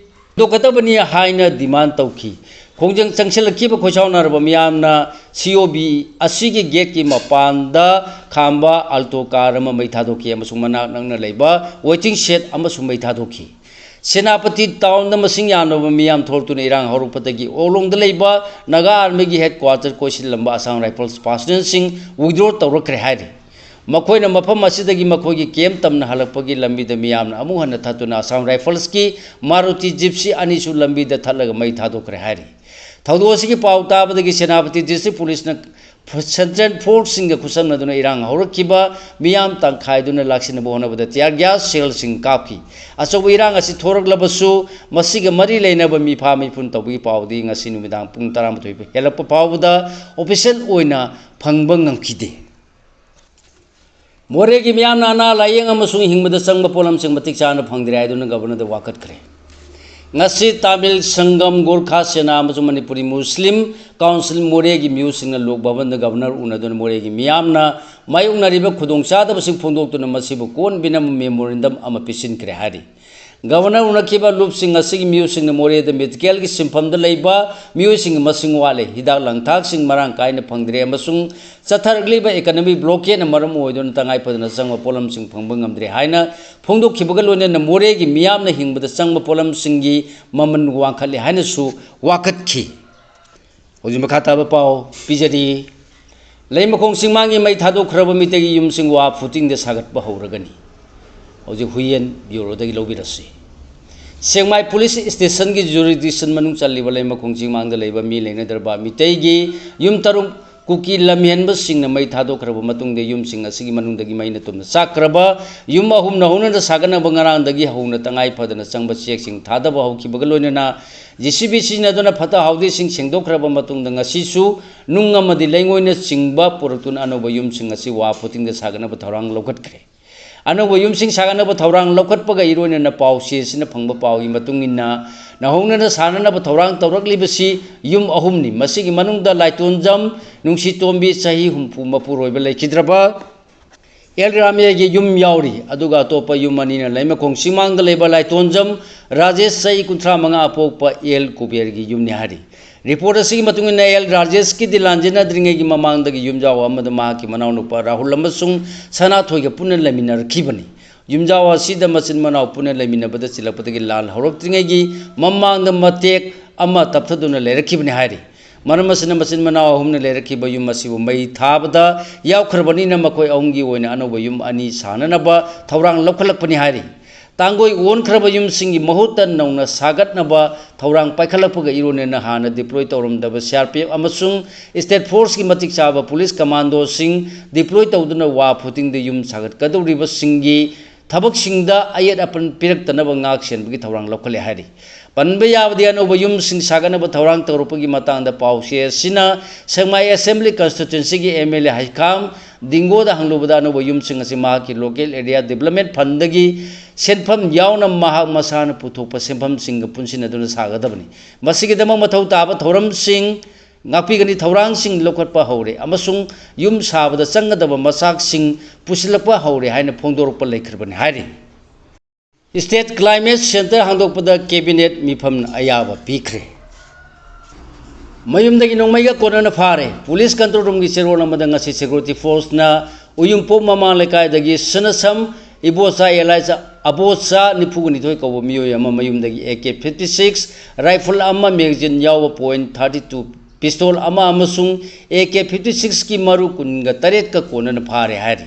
ꯍꯟꯗꯣꯛꯀꯗꯕꯅꯤ ꯍꯥꯏꯅ ꯗꯤꯃꯥꯟ ꯇꯧꯈꯤ꯫ ꯈꯣꯡꯖꯪ ꯆꯪꯁꯤꯜꯂꯛꯈꯤꯕ ꯈꯣꯏꯁꯥꯎꯅꯔꯕ ꯃꯤꯌꯥꯝꯅ ꯁꯤ ꯑꯣ ꯕꯤ ꯑꯁꯤꯒꯤ ꯒꯦꯠꯀꯤ ꯃꯄꯥꯟꯗ ꯈꯥꯝꯕ ꯑꯜꯇꯣ ꯀꯥꯔ ꯑꯃ ꯃꯩ ꯊꯥꯗꯣꯛꯈꯤ ꯑꯃꯁꯨꯡ ꯃꯅꯥꯛ ꯅꯛꯅ ꯂꯩꯕ ꯋꯦꯇꯤꯡ ꯁꯦꯗ ꯑꯃꯁꯨ ꯃꯩ ꯊꯥꯗꯣꯛꯈꯤ꯫ ꯁꯦꯅꯥꯄꯇꯤ ꯇꯥꯎꯟꯗ ꯃꯁꯤꯡ ꯌꯥꯝꯂꯕ ꯃꯤꯌꯥꯝ ꯊꯣꯛꯂꯛꯇꯨꯅ ꯏꯔꯥꯡ ꯍꯧꯔꯛꯄꯗꯒꯤ ꯑꯣꯛꯂꯣꯡꯗ ꯂꯩꯕ ꯅꯥꯒꯥ ꯑꯥꯔꯃꯤꯒꯤ ꯍꯦꯗꯀ꯭ꯋꯥꯇꯔ ꯀꯣꯏꯁꯤꯜꯂꯝꯕ ꯑꯁꯥꯝ ꯔꯥꯏꯐꯜꯁ ꯄꯥꯔꯁꯅꯦꯜꯁꯤꯡ ꯋꯤꯗ꯭ꯔꯣ ꯇꯧꯔꯛꯈ꯭ꯔꯦ ꯍꯥꯏꯔꯤ꯫ ꯃꯈꯣꯏꯅ ꯃꯐꯝ ꯑꯁꯤꯗꯒꯤ ꯃꯈꯣꯏꯒꯤ ꯀꯦꯝꯞ ꯇꯝꯅ ꯍꯜꯂꯛꯄꯒꯤ ꯂꯝꯕꯤꯗ ꯃꯤꯌꯥꯝꯅ ꯑꯃꯨꯛ ꯍꯟꯅ ꯊꯠꯇꯨꯅ ꯑꯁꯥꯝ ꯔꯥꯏꯐꯜꯁꯀꯤ ꯃꯥꯔꯨꯇꯤ ꯖꯤꯞꯁꯤ ꯑꯅꯤꯁꯨ ꯂꯝꯕꯤꯗ ꯊꯠꯂꯒ ꯃꯩ ꯊꯥꯗꯣꯛꯈ꯭ꯔꯦ ꯍꯥꯏꯔꯤ꯫ ꯊꯧꯗꯣꯛ ꯑꯁꯤꯒꯤ ꯄꯥꯎ ꯇꯥꯕꯗꯒꯤ ꯁꯦꯅꯥꯄꯇꯤ ꯗꯤꯁꯇ꯭ꯔꯤꯛ ꯄꯨꯂꯤꯁꯅ ꯁꯦꯟꯇ꯭ꯔꯦꯜ ꯐꯣꯔꯁꯁꯤꯡꯒ ꯈꯨꯠꯁꯝꯅꯗꯨꯅ ꯏꯔꯥꯡ ꯍꯧꯔꯛꯈꯤꯕ ꯃꯤꯌꯥꯝ ꯇꯪꯈꯥꯏꯗꯨꯅ ꯂꯥꯛꯁꯤꯟꯅꯕ ꯍꯣꯠꯅꯕꯗ ꯇꯤꯌꯥꯔ ꯒ꯭ꯌꯥꯁ ꯁꯦꯜꯁꯤꯡ ꯀꯥꯞꯈꯤ꯫ ꯑꯆꯧꯕ ꯏꯔꯥꯡ ꯑꯁꯤ ꯊꯣꯔꯛꯂꯕꯁꯨ ꯃꯁꯤꯒ ꯃꯔꯤ ꯂꯩꯅꯕ ꯃꯤꯐꯥ ꯃꯤꯄꯨꯟ ꯇꯧꯕꯒꯤ ꯄꯥꯎꯗꯤ ꯉꯁꯤ ꯅꯨꯃꯤꯗꯥꯡ ꯄꯨꯡ ꯇꯔꯥꯃꯥꯊꯣꯏ ꯍꯦꯜꯂꯛꯄ ꯐꯥꯎꯕꯗ ꯑꯣꯐꯤꯁꯤꯌꯦꯜ ꯑꯣꯏꯅ ꯐꯪꯕ ꯉꯝꯈꯤꯗꯦ꯫ ꯃꯣꯔꯦꯒꯤ ꯃꯤꯌꯥꯝꯅ ꯑꯅꯥ ꯂꯥꯏꯌꯦꯡ ꯑꯃꯁꯨꯡ ꯍꯤꯡꯕꯗ ꯆꯪꯕ ꯄꯣꯠꯂꯝꯁꯤꯡ ꯃꯇꯤꯛ ꯆꯥꯅ ꯐꯪꯗ꯭ꯔꯦ ꯍꯥꯏꯗꯨꯅ ꯒꯕꯔꯅꯔꯗ ꯋꯥꯀꯠꯈ꯭ꯔꯦ꯫ ꯉꯁꯤ ꯇꯥꯃꯤꯜ ꯁꯪꯒꯝ ꯒꯣꯔꯈꯥ ꯁꯦꯅꯥ ꯑꯃꯁꯨꯡ ꯃꯅꯤꯄꯨꯔꯤ ꯃꯨꯁꯂꯤꯝ ꯀꯥꯎꯟꯁꯤꯜ ꯃꯣꯔꯦꯒꯤ ꯃꯤꯑꯣꯏꯁꯤꯡꯅ ꯂꯣꯛ ꯚꯕꯟꯗ ꯒꯕꯔꯅꯔ ꯎꯅꯗꯨꯅ ꯃꯣꯔꯦꯒꯤ ꯃꯤꯌꯥꯝꯅ ꯃꯥꯌꯣꯛꯅꯔꯤꯕ ꯈꯨꯗꯣꯡꯆꯥꯗꯕꯁꯤꯡ ꯐꯣꯡꯗꯣꯛꯇꯨꯅ ꯃꯁꯤꯕꯨ ꯀꯣꯟꯕꯤꯅꯕ ꯃꯦꯃꯣꯔꯦꯟꯗꯝ ꯑꯃ ꯄꯤꯁꯤꯟꯈ꯭ꯔꯦ ꯍꯥꯏꯔꯤ꯫ ꯒꯕꯔꯅꯔ ꯎꯅꯈꯤꯕ ꯂꯨꯞꯁꯤꯡ ꯑꯁꯤꯒꯤ ꯃꯤꯑꯣꯏꯁꯤꯡꯅ ꯃꯣꯔꯦꯗ ꯃꯦꯗꯤꯀꯦꯜꯒꯤ ꯁꯤꯟꯐꯝꯗ ꯂꯩꯕ ꯃꯤꯑꯣꯏꯁꯤꯡꯒꯤ ꯃꯁꯤꯡ ꯋꯥꯠꯂꯦ, ꯍꯤꯗꯥꯛ ꯂꯥꯡꯊꯛꯁꯤꯡ ꯃꯔꯥꯡ ꯀꯥꯏꯅ ꯐꯪꯗ꯭ꯔꯦ ꯑꯃꯁꯨꯡ ꯆꯠꯊꯔꯛꯂꯤꯕ ꯏꯀꯅꯃꯤ ꯕ꯭ꯂꯣꯀꯦꯠꯅ ꯃꯔꯝ ꯑꯣꯏꯗꯨꯅ ꯇꯉꯥꯏ ꯐꯗꯅ ꯆꯪꯕ ꯄꯣꯠꯂꯝꯁꯤꯡ ꯐꯪꯕ ꯉꯝꯗ꯭ꯔꯦ ꯍꯥꯏꯅ ꯐꯣꯡꯗꯣꯛꯈꯤꯕꯒ ꯂꯣꯏꯅꯅ ꯃꯣꯔꯦꯒꯤ ꯃꯤꯌꯥꯝꯅ ꯍꯤꯡꯕꯗ ꯆꯪꯕ ꯄꯣꯠꯂꯝꯁꯤꯡꯒꯤ ꯃꯃꯜ ꯋꯥꯡꯈꯠꯂꯦ ꯍꯥꯏꯅꯁꯨ ꯋꯥꯀꯠꯈꯤ꯫ ꯍꯧꯖꯤꯛ ꯃꯈꯥ ꯇꯥꯕ ꯄꯥꯎ ꯄꯤꯖꯔꯤ꯫ ꯂꯩꯃꯈꯣꯡ ꯆꯤꯡꯃꯥꯡꯒꯤ ꯃꯩ ꯊꯥꯗꯣꯛꯈ꯭ꯔꯕ ꯃꯤꯇꯩꯒꯤ ꯌꯨꯝꯁꯤꯡ ꯋꯥ ꯐꯨꯇꯤꯡꯗ ꯁꯥꯒꯠꯄ ꯍꯧꯔꯒꯅꯤ꯫ ꯍꯧꯖꯤꯛ ꯍꯨꯏꯌꯦꯟ ꯕ꯭ꯌꯨꯔꯣꯗꯒꯤ ꯂꯧꯕꯤꯔꯁꯤ꯫ ꯁꯦꯛꯃꯥꯏ ꯄꯨꯂꯤꯁ ꯁ꯭ꯇꯦꯁꯟꯒꯤ ꯖꯨꯔꯤꯗꯤꯛꯁꯟ ꯃꯅꯨꯡ ꯆꯜꯂꯤꯕ ꯂꯩꯃꯈꯣꯡ ꯆꯤꯡꯃꯥꯡꯗ ꯂꯩꯕ ꯃꯤ ꯂꯩꯅꯗ꯭ꯔꯕ ꯃꯤꯇꯩꯒꯤ ꯌꯨꯝ ꯇꯔꯨꯛ ꯀꯨꯀꯤ ꯂꯝꯍꯦꯟꯕꯁꯤꯡꯅ ꯃꯩ ꯊꯥꯗꯣꯛꯈ꯭ꯔꯕ ꯃꯇꯨꯡꯗ ꯌꯨꯝꯁꯤꯡ ꯑꯁꯤꯒꯤ ꯃꯅꯨꯡꯗꯒꯤ ꯃꯩꯅ ꯇꯨꯝꯅ ꯆꯥꯛꯈ꯭ꯔꯕ ꯌꯨꯝ ꯑꯍꯨꯝꯅ ꯍꯧꯅꯅ ꯁꯥꯒꯠꯅꯕ ꯉꯔꯥꯡꯗꯒꯤ ꯍꯧꯅ ꯇꯉꯥꯏ ꯐꯗꯅ ꯆꯪꯕ ꯆꯦꯛꯁꯤꯡ ꯊꯥꯗꯕ ꯍꯧꯈꯤꯕꯒ ꯂꯣꯏꯅꯅ ꯖꯦ ꯁꯤ ꯕꯤ ꯁꯤꯖꯤꯟꯅꯗꯨꯅ ꯐꯠꯇ ꯍꯥꯎꯗꯤꯁꯤꯡ ꯁꯦꯡꯗꯣꯛꯈ꯭ꯔꯕ ꯃꯇꯨꯡꯗ ꯉꯁꯤꯁꯨ ꯅꯨꯡ ꯑꯃꯗꯤ ꯂꯩꯉꯣꯏꯅꯆꯤꯡꯕ ꯄꯨꯔꯛꯇꯨꯅ ꯑꯅꯧꯕ ꯌꯨꯝꯁꯤꯡ ꯑꯁꯤ ꯋꯥ ꯐꯨꯇꯤꯡꯗ ꯁꯥꯒꯠꯅꯕ ꯊꯧꯔꯥꯡ ꯂꯧꯈꯠꯈ꯭ꯔꯦ꯫ ꯑꯅꯧꯕ ꯌꯨꯝꯁꯤꯡ ꯁꯥꯒꯠꯅꯕ ꯊꯧꯔꯥꯡ ꯂꯧꯈꯠꯄꯒ ꯏꯔꯣꯏꯅꯅ ꯄꯥꯎ ꯆꯦ ꯑꯁꯤꯅ ꯐꯪꯕ ꯄꯥꯎꯒꯤ ꯃꯇꯨꯡ ꯏꯟꯅ ꯅꯧꯍꯧꯅꯅ ꯁꯥꯅꯅꯕ ꯊꯧꯔꯥꯡ ꯇꯧꯔꯛꯂꯤꯕꯁꯤ ꯌꯨꯝ ꯑꯍꯨꯝꯅꯤ꯫ ꯃꯁꯤꯒꯤ ꯃꯅꯨꯡꯗ ꯂꯥꯏꯇꯣꯟꯖꯝ ꯅꯨꯡꯁꯤꯇꯣꯝꯕꯤ ꯆꯍꯤ ꯍꯨꯝꯐꯨ ꯃꯄꯨꯔꯣꯏꯕ ꯂꯩꯈꯤꯗ꯭ꯔꯕ, ꯑꯦꯜ ꯔꯥꯃꯦꯒꯤ ꯌꯨꯝ ꯌꯥꯎꯔꯤ, ꯑꯗꯨꯒ ꯑꯇꯣꯞꯄ ꯌꯨꯝ ꯑꯅꯤꯅ ꯂꯩꯃꯈꯣꯡ ꯆꯤꯡꯃꯥꯡꯗ ꯂꯩꯕ ꯂꯥꯏꯇꯣꯟꯖꯝ ꯔꯥꯖꯦꯁ ꯆꯍꯤ ꯀꯨꯟꯊ꯭ꯔꯥ ꯃꯉꯥ ꯄꯣꯛꯄ ꯑꯦꯜ ꯀꯨꯕꯦꯔꯒꯤ ꯌꯨꯝꯅꯤ ꯍꯥꯏꯔꯤ꯫ ꯔꯤꯄꯣꯔꯠ ꯑꯁꯤꯒꯤ ꯃꯇꯨꯡ ꯏꯟꯅ ꯑꯦꯜ ꯔꯥꯖꯦꯁꯀꯤꯗꯤ ꯂꯥꯟꯖꯦꯟꯅꯗ꯭ꯔꯤꯉꯩꯒꯤ ꯃꯃꯥꯡꯗꯒꯤ ꯌꯨꯝꯖꯥꯎ ꯑꯃꯗ ꯃꯍꯥꯛꯀꯤ ꯃꯅꯥꯎꯅꯨꯄꯥ ꯔꯥꯍꯨꯜ ꯑꯃꯁꯨꯡ ꯁꯅꯥꯊꯣꯏꯒ ꯄꯨꯟꯅ ꯂꯩꯃꯤꯟꯅꯔꯛꯈꯤꯕꯅꯤ꯫ ꯌꯨꯝꯖꯥꯎ ꯑꯁꯤꯗ ꯃꯆꯤꯟ ꯃꯅꯥꯎ ꯄꯨꯟꯅ ꯂꯩꯃꯤꯟꯅꯕꯗ ꯆꯤꯜꯂꯛꯄꯗꯒꯤ ꯂꯥꯟ ꯍꯧꯔꯛꯇ꯭ꯔꯤꯉꯩꯒꯤ ꯃꯃꯥꯡꯗ ꯃꯇꯦꯛ ꯑꯃ ꯇꯞꯊꯗꯨꯅ ꯂꯩꯔꯛꯈꯤꯕꯅꯤ ꯍꯥꯏꯔꯤ꯫ ꯃꯔꯝ ꯑꯁꯤꯅ ꯃꯆꯤꯟ ꯃꯅꯥꯎ ꯑꯍꯨꯝꯅ ꯂꯩꯔꯛꯈꯤꯕ ꯌꯨꯝ ꯑꯁꯤꯕꯨ ꯃꯩ ꯊꯥꯕꯗ ꯌꯥꯎꯈ꯭ꯔꯕꯅꯤꯅ ꯃꯈꯣꯏ ꯑꯍꯨꯝꯒꯤ ꯑꯣꯏꯅ ꯑꯅꯧꯕ ꯌꯨꯝ ꯑꯅꯤ ꯁꯥꯅꯅꯕ ꯊꯧꯔꯥꯡ ꯂꯧꯈꯠꯂꯛꯄꯅꯤ ꯍꯥꯏꯔꯤ꯫ ꯇꯥꯡꯒꯣꯏ ꯑꯣꯟꯈ꯭ꯔꯕ ꯌꯨꯝꯁꯤꯡꯒꯤ ꯃꯍꯨꯠꯇ ꯅꯧꯅ ꯁꯥꯒꯠꯅꯕ ꯊꯧꯔꯥꯡ ꯄꯥꯏꯈꯠꯂꯛꯄꯒ ꯏꯔꯣꯏꯅꯅ ꯍꯥꯟꯅ ꯗꯤꯄ꯭ꯂꯣꯏ ꯇꯧꯔꯝꯗꯕ ꯁꯤ ꯑꯥꯔ ꯄꯤ ꯑꯦꯐ ꯑꯃꯁꯨꯡ ꯁ꯭ꯇꯦꯠ ꯐꯣꯔꯁꯀꯤ ꯃꯇꯤꯛ ꯆꯥꯕ ꯄꯨꯂꯤꯁ ꯀꯃꯥꯟꯗꯣꯁꯤꯡ ꯗꯤꯄ꯭ꯂꯣꯏ ꯇꯧꯗꯨꯅ ꯋꯥ ꯐꯨꯇꯤꯡꯗ ꯌꯨꯝ ꯁꯥꯒꯠꯀꯗꯧꯔꯤꯕꯁꯤꯡꯒꯤ ꯊꯕꯛꯁꯤꯡꯗ ꯑꯌꯦꯠ ꯑꯄꯟ ꯄꯤꯔꯛꯇꯅꯕ ꯉꯥꯛ ꯁꯦꯟꯕꯒꯤ ꯊꯧꯔꯥꯡ ꯂꯧꯈꯠꯂꯦ ꯍꯥꯏꯔꯤ꯫ ꯄꯟꯕ ꯌꯥꯕꯗꯤ ꯑꯅꯧꯕ ꯌꯨꯝꯁꯤꯡ ꯁꯥꯒꯠꯅꯕ ꯊꯧꯔꯥꯡ ꯇꯧꯔꯛꯄꯒꯤ ꯃꯇꯥꯡꯗ ꯄꯥꯎ ꯆꯦ ꯑꯁꯤꯅ ꯁꯦꯛꯃꯥꯏ ꯑꯦꯁꯦꯝꯕ꯭ꯂꯤ ꯀꯟꯁꯇꯤꯇ꯭ꯋꯦꯟꯁꯤꯒꯤ ꯑꯦꯝ ꯑꯦꯜ ꯑꯦ ꯍꯩꯈꯥꯝ ꯗꯤꯡꯒꯣꯗ ꯍꯪꯂꯨꯕꯗ ꯑꯅꯧꯕ ꯌꯨꯝꯁꯤꯡ ꯑꯁꯤ ꯃꯍꯥꯛꯀꯤ ꯂꯣꯀꯦꯜ ꯑꯦꯔꯤꯌꯥ ꯗꯤꯕꯂꯞꯃꯦꯟ ꯐꯟꯗꯒꯤ ꯁꯦꯟꯐꯝ ꯌꯥꯎꯅ ꯃꯍꯥꯛ ꯃꯁꯥꯅ ꯄꯨꯊꯣꯛꯄ ꯁꯦꯟꯐꯝꯁꯤꯡꯒ ꯄꯨꯟꯁꯤꯟꯅꯗꯨꯅ ꯁꯥꯒꯗꯕꯅꯤ꯫ ꯃꯁꯤꯒꯤꯗꯃꯛ ꯃꯊꯧ ꯇꯥꯕ ꯊꯧꯔꯝꯁꯤꯡ ꯉꯥꯛꯄꯤꯒꯅꯤ꯫ ꯊꯧꯔꯥꯡꯁꯤꯡ ꯂꯧꯈꯠꯄ ꯍꯧꯔꯦ ꯑꯃꯁꯨꯡ ꯌꯨꯝ ꯁꯥꯕꯗ ꯆꯪꯒꯗꯕ ꯃꯆꯥꯛꯁꯤꯡ ꯄꯨꯁꯤꯜꯂꯛꯄ ꯍꯧꯔꯦ ꯍꯥꯏꯅ ꯐꯣꯡꯗꯣꯔꯛꯄ ꯂꯩꯈ꯭ꯔꯕꯅꯤ ꯍꯥꯏꯔꯤ꯫ ꯁ꯭ꯇꯦꯠ ꯀ꯭ꯂꯥꯏꯃꯦꯠ ꯁꯦꯟꯇꯔ ꯍꯥꯡꯗꯣꯛꯄꯗ ꯀꯦꯕꯤꯅꯦꯠ ꯃꯤꯐꯝꯅ ꯑꯌꯥꯕ ꯄꯤꯈ꯭ꯔꯦ꯫ ꯃꯌꯨꯝꯗꯒꯤ ꯅꯣꯡꯃꯩꯒ ꯀꯣꯟꯅꯅ ꯐꯥꯔꯦ꯫ ꯄꯨꯂꯤꯁ ꯀꯟꯇ꯭ꯔꯣꯜ ꯔꯨꯝꯒꯤ ꯆꯦꯔꯣꯜ ꯑꯃꯗ ꯉꯁꯤ ꯁꯦꯀ꯭ꯌꯨꯔꯤꯇꯤ ꯐꯣꯔꯁꯅ ꯎꯌꯨꯝꯄꯣꯛ ꯃꯃꯥꯡ ꯂꯩꯀꯥꯏꯗꯒꯤ ꯁꯅꯁꯝ ꯏꯕꯣꯆꯥ ꯑꯦꯂꯥꯏꯁ ꯑꯕꯣꯆꯥ ꯅꯤꯐꯨꯒ ꯅꯤꯊꯣꯏ ꯀꯧꯕ ꯃꯤꯑꯣꯏ ꯑꯃ ꯃꯌꯨꯝꯗꯒꯤ A K fifty six rifle ꯑꯃ, ꯃꯦꯒꯥꯖꯤꯟ ꯌꯥꯎꯕ ꯄꯣꯏꯟ ꯊꯥꯔꯇꯤ ꯇꯨ ꯄꯤꯁꯇꯣꯜ ꯑꯃ ꯑꯃꯁꯨꯡ ꯑꯦ ꯀꯦ ꯐꯤꯐꯇꯤ ꯁꯤꯛꯁꯀꯤ ꯃꯔꯨ ꯀꯨꯟꯒ ꯇꯔꯦꯠꯀ ꯀꯣꯟꯅꯅ ꯐꯥꯔꯦ ꯍꯥꯏꯔꯤ꯫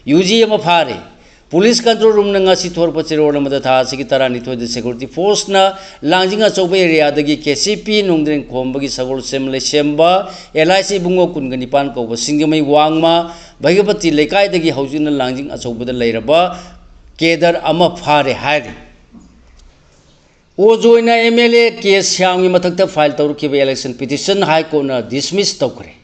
ꯌꯨ ꯖꯤ ꯑꯃ ꯐꯥꯔꯦ꯫ Police control roomꯅ ꯉꯁꯤ ꯊꯣꯔꯛꯄ ꯆꯦꯔꯣꯜ ꯑꯃꯗ ꯊꯥ ꯑꯁꯤꯒꯤ ꯇꯔꯥꯅꯤꯊꯣꯏꯗ security forceꯅ ꯂꯥꯡꯖꯤꯡ ꯑꯆꯧꯕ areaꯗꯒꯤ KCP ꯅꯣꯡꯗ꯭ꯔꯦꯟ ꯈꯣꯝꯕꯒꯤ ꯁꯒꯣꯜꯁꯦꯝ ꯂꯩꯁꯦꯝꯕ LIC ꯏꯕꯨꯡꯉꯣ ꯀꯨꯟꯒ ꯅꯤꯄꯥꯟ ꯀꯧꯕ ꯁꯤꯡꯖꯃꯩ ꯋꯥꯡꯃ ꯚꯩꯒꯄꯇꯤ ꯂꯩꯀꯥꯏꯗꯒꯤ ꯍꯧꯖꯤꯛꯅ ꯂꯥꯡꯖꯤꯡ ꯑꯆꯧꯕꯗ ꯂꯩꯔꯕ cadre ꯑꯃ ꯐꯥꯔꯦ ꯍꯥꯏꯔꯤ꯫ ꯑꯣꯖꯣꯏꯅ MLA ꯀꯦ ꯁ꯭ꯌꯥꯝꯒꯤ ꯃꯊꯛꯇ file ꯇꯧꯔꯛꯈꯤꯕ election petition High Courtꯅ dismiss ꯇꯧꯈ꯭ꯔꯦ꯫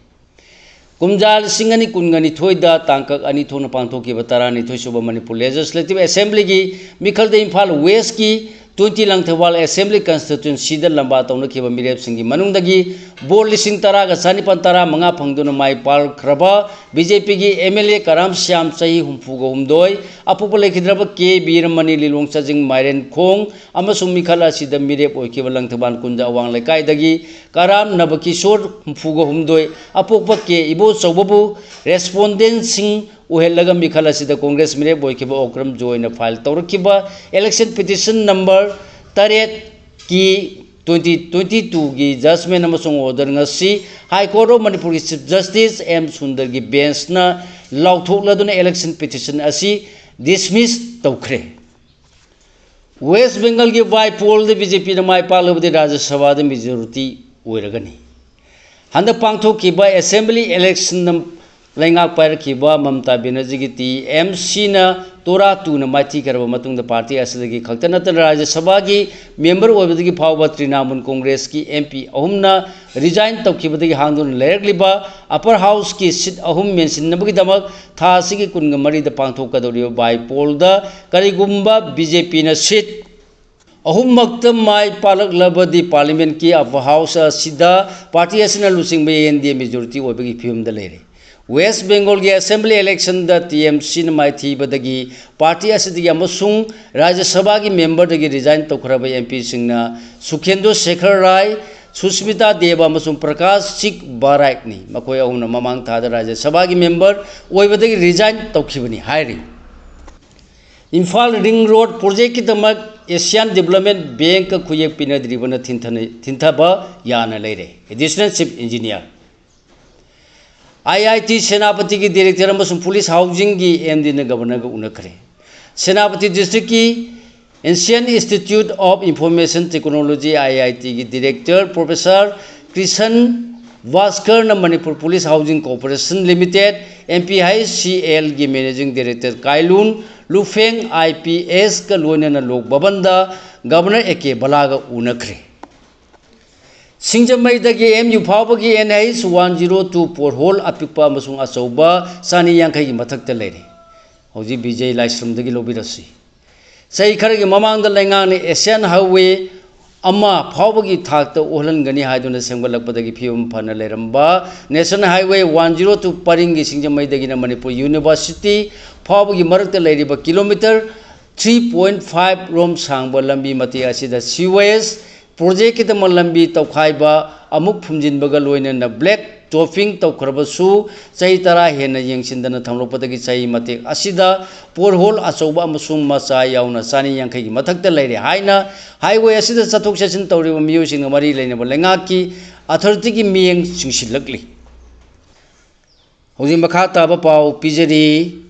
ꯀꯨꯝꯖꯥ ꯂꯤꯁꯤꯡ ꯑꯅꯤ ꯀꯨꯟꯒ ꯅꯤꯊꯣꯏꯗ ꯇꯥꯡꯀꯛ ꯑꯅꯤ ꯊꯣꯛꯅ ꯄꯥꯡꯊꯣꯛꯈꯤꯕ ꯇꯔꯥꯅꯤꯊꯣꯏ ꯁꯨꯕ Manipur Legislative Assemblyꯒꯤ ꯃꯤꯈꯜꯗ Imphal Westꯀꯤ twenty Langthabal Assembly Constituencyꯗ ꯂꯝꯕꯥ ꯇꯧꯅꯈꯤꯕ ꯃꯤꯔꯦꯞꯁꯤꯡꯒꯤ ꯃꯅꯨꯡꯗꯒꯤ vote ꯂꯤꯁꯤꯡ ꯇꯔꯥꯒ ꯆꯥꯅꯤꯄꯥꯟ ꯇꯔꯥ ꯃꯉꯥ ꯐꯪꯗꯨꯅ ꯃꯥꯏ ꯄꯥꯛꯈ꯭ꯔꯕ BJPꯒꯤ MLA ꯀꯔꯥꯝ ꯁ꯭ꯌꯥꯝ ꯆꯍꯤ ꯍꯨꯝꯐꯨꯒ ꯍꯨꯝꯗꯣꯏ, ꯑꯄꯣꯛꯄ ꯂꯩꯈꯤꯗ꯭ꯔꯕ ꯀꯦ ꯕꯤꯔꯃꯅꯤ ꯂꯤꯂꯣꯡ ꯆꯥꯖꯤꯡ ꯃꯥꯏꯔꯦꯟꯈꯣꯡ ꯑꯃꯁꯨꯡ ꯃꯤꯈꯜ ꯑꯁꯤꯗ ꯃꯤꯔꯦꯞ ꯑꯣꯏꯈꯤꯕ ꯂꯪꯊꯕꯥꯜ ꯀꯨꯟꯖ ꯑꯋꯥꯡ ꯂꯩꯀꯥꯏꯗꯒꯤ ꯀꯔꯥꯝ ꯅꯕꯀꯤꯁꯣꯔ ꯍꯨꯝꯐꯨꯒ ꯍꯨꯝꯗꯣꯏ, ꯑꯄꯣꯛꯄ ꯀꯦ ꯏꯕꯣꯆꯧꯕꯕꯨ respondentꯁꯤꯡ ꯑꯣꯏꯍꯜꯂꯒ ꯃꯤꯈꯜ ꯑꯁꯤꯗ Congress ꯃꯤꯔꯦꯞ ꯑꯣꯏꯈꯤꯕ ꯑꯣꯀ꯭ꯔꯝ ꯖꯣꯏꯅ file ꯇꯧꯔꯛꯈꯤꯕ election petition number ꯇꯔꯦꯠꯀꯤ twenty twenty twoꯒꯤ judgment ꯑꯃꯁꯨꯡ order ꯉꯁꯤ High Court of ꯃꯅꯤꯄꯨꯔꯒꯤ Chief Justice ꯑꯦꯝ ꯁꯨꯟꯗꯔꯒꯤ benchꯅ ꯂꯥꯎꯊꯣꯛꯂꯗꯨꯅ election petition ꯑꯁꯤ dismiss ꯇꯧꯈ꯭ꯔꯦ꯫ West Bengalꯒꯤ by pollꯗ BJPꯅ ꯃꯥꯏ ꯄꯥꯛꯂꯕꯗꯤ ꯔꯥꯖ꯭ꯌ ꯁꯚꯥꯗ majority ꯑꯣꯏꯔꯒꯅꯤ꯫ ꯍꯟꯗꯛ ꯄꯥꯡꯊꯣꯛꯈꯤꯕ assembly electionꯗ ꯂꯩꯉꯥꯛ ꯄꯥꯏꯔꯛꯈꯤꯕ ꯃꯃꯇꯥ ꯕꯦꯅꯔꯖꯤꯒꯤ TMCꯅ ꯇꯣꯔꯥ ꯇꯨꯅ ꯃꯥꯏꯊꯤꯈ꯭ꯔꯕ ꯃꯇꯨꯡꯗ party ꯑꯁꯤꯗꯒꯤ ꯈꯛꯇ ꯅꯠꯇꯅ ꯔꯥꯖ꯭ꯌ ꯁꯚꯥꯒꯤ member ꯑꯣꯏꯕꯗꯒꯤ ꯐꯥꯎꯕ ꯇ꯭ꯔꯤꯅꯥꯃꯨꯜ Congressꯀꯤ MP ꯑꯍꯨꯝꯅ resign ꯇꯧꯈꯤꯕꯗꯒꯤ ꯍꯥꯡꯗꯨꯅ ꯂꯩꯔꯛꯂꯤꯕ Upper Houseꯀꯤ seat ꯑꯍꯨꯝ ꯃꯦꯟꯁꯤꯟꯅꯕꯒꯤꯗꯃꯛ ꯊꯥ ꯑꯁꯤꯒꯤ ꯀꯨꯟꯒ ꯃꯔꯤꯗ ꯄꯥꯡꯊꯣꯛꯀꯗꯧꯔꯤꯕ by pollꯗ ꯀꯔꯤꯒꯨꯝꯕ BJPꯅ seat ꯑꯍꯨꯝꯃꯛꯇ ꯃꯥꯏ ꯄꯥꯛꯂꯛꯂꯕꯗꯤ parliamentꯀꯤ Upper House ꯑꯁꯤꯗ party ꯑꯁꯤꯅ ꯂꯨꯆꯤꯡꯕ NDA majority ꯑꯣꯏꯕꯒꯤ ꯐꯤꯕꯝꯗ ꯂꯩꯔꯦ꯫ West Bengalꯒꯤ assembly electionꯗ TMCꯅ ꯃꯥꯏꯊꯤꯕꯗꯒꯤ party ꯑꯁꯤꯗꯒꯤ ꯑꯃꯁꯨꯡ ꯔꯥꯖ꯭ꯌ ꯁꯚꯥꯒꯤ memberꯗꯒꯤ resign ꯇꯧꯈ꯭ꯔꯕ MPꯁꯤꯡꯅ ꯁꯨꯈꯦꯟꯗꯨ ꯁꯦꯈꯔ ꯔꯥꯏ, ꯁꯨꯁꯃꯤꯇꯥ ꯗꯦꯕ ꯑꯃꯁꯨꯡ ꯄ꯭ꯔꯀꯥꯁ ꯆꯤꯛ ꯕꯥꯔꯥꯏꯛꯅꯤ꯫ ꯃꯈꯣꯏ ꯑꯍꯨꯝꯅ ꯃꯃꯥꯡ ꯊꯥꯗ ꯔꯥꯖ꯭ꯌ ꯁꯚꯥꯒꯤ member ꯑꯣꯏꯕꯗꯒꯤ resign ꯇꯧꯈꯤꯕꯅꯤ ꯍꯥꯏꯔꯤ꯫ Imphal ring road projectꯀꯤꯗꯃꯛ Asian Development Bankꯀ ꯈꯨꯌꯦꯛ ꯄꯤꯅꯗ꯭ꯔꯤꯕꯅ ꯊꯤꯟꯊꯅ-, ꯊꯤꯟꯊꯕ ꯌꯥꯅ ꯂꯩꯔꯦ꯫ Additional Chief Engineer꯫ IIT ꯁꯦꯅꯥꯄꯇꯤꯒꯤ director ꯑꯃꯁꯨꯡ police housingꯒꯤ MDꯅ governorꯒ ꯎꯅꯈ꯭ꯔꯦ꯫ ꯁꯦꯅꯥꯄꯇꯤ ꯗꯤꯁꯇ꯭ꯔꯤꯛꯀꯤ Asian Institute of Information Technology, IIT ꯒꯤ ꯗꯤꯔꯦꯛꯇꯔ ꯄ꯭ꯔꯣꯐꯦꯁꯔ ꯀ꯭ꯔꯤꯁꯟ ꯚꯥꯁꯀꯔꯅ Manipur police housing corporation limited, MPHCL ꯒꯤ managing director Kailun Lupheng, IPS ꯀ ꯂꯣꯏꯅꯅ ꯂꯣꯛ ꯚꯕꯟꯗ ꯒꯕꯔꯅꯔ A K ꯕꯂꯥꯒ ꯎꯅꯈ꯭ꯔꯦ꯫ ꯁꯤꯡꯖꯃꯩꯗꯒꯤ MU ꯐꯥꯎꯕꯒꯤ NH one zero two ꯄꯣꯠꯍꯣꯜ ꯑꯄꯤꯛꯄ ꯑꯃꯁꯨꯡ ꯑꯆꯧꯕ ꯆꯅꯤ ꯌꯥꯡꯈꯩꯒꯤ ꯃꯊꯛꯇ ꯂꯩꯔꯦ꯫ ꯍꯧꯖꯤꯛ ꯕꯤꯖꯩ ꯂꯥꯏꯁ꯭ꯔꯝꯗꯒꯤ ꯂꯧꯕꯤꯔꯁꯤ꯫ ꯆꯍꯤ ꯈꯔꯒꯤ ꯃꯃꯥꯡꯗ ꯂꯩꯉꯥꯛꯅ Asian Highway ꯑꯃ ꯐꯥꯎꯕꯒꯤ ꯊꯥꯛꯇ ꯑꯣꯜꯍꯟꯒꯅꯤ ꯍꯥꯏꯗꯨꯅ ꯁꯦꯝꯒꯠꯂꯛꯄꯗꯒꯤ ꯐꯤꯕꯝ ꯐꯅ ꯂꯩꯔꯝꯕ National Highway one zero two ꯄꯔꯤꯡꯒꯤ ꯁꯤꯡꯖꯃꯩꯗꯒꯤꯅ Manipur University ꯐꯥꯎꯕꯒꯤ ꯃꯔꯛꯇ ꯂꯩꯔꯤꯕ kilometre three point five ꯔꯣꯝ ꯁꯥꯡꯕ ꯂꯝꯕꯤ ꯃꯇꯦꯛ ꯑꯁꯤꯗ sewage project ꯀꯤꯗꯃꯛ ꯂꯝꯕꯤ ꯇꯧꯈꯥꯏꯕ ꯑꯃꯨꯛ ꯐꯨꯝꯖꯤꯟꯕꯒ ꯂꯣꯏꯅꯅ black topping ꯇꯧꯈ꯭ꯔꯕꯁꯨ, ꯆꯍꯤ ꯇꯔꯥ ꯍꯦꯟꯅ ꯌꯦꯡꯁꯤꯟꯗꯅ ꯊꯝꯂꯛꯄꯗꯒꯤ ꯆꯍꯤ ꯃꯇꯦꯛ ꯑꯁꯤꯗ ꯄꯣꯠꯍꯣꯜ ꯑꯆꯧꯕ ꯑꯃꯁꯨꯡ ꯃꯆꯥ ꯌꯥꯎꯅ ꯆꯅꯤ ꯌꯥꯡꯈꯩꯒꯤ ꯃꯊꯛꯇ ꯂꯩꯔꯦ ꯍꯥꯏꯅ highway ꯑꯁꯤꯗ ꯆꯠꯊꯣꯛ ꯆꯠꯁꯤꯟ ꯇꯧꯔꯤꯕ ꯃꯤꯑꯣꯏꯁꯤꯡꯒ ꯃꯔꯤ ꯂꯩꯅꯕ ꯂꯩꯉꯥꯛꯀꯤ authority ꯒꯤ ꯃꯤꯠꯌꯦꯡ ꯆꯤꯡꯁꯤꯜꯂꯛꯂꯤ꯫ ꯍꯧꯖꯤꯛ ꯃꯈꯥ ꯇꯥꯕ ꯄꯥꯎ ꯄꯤꯖꯔꯤ꯫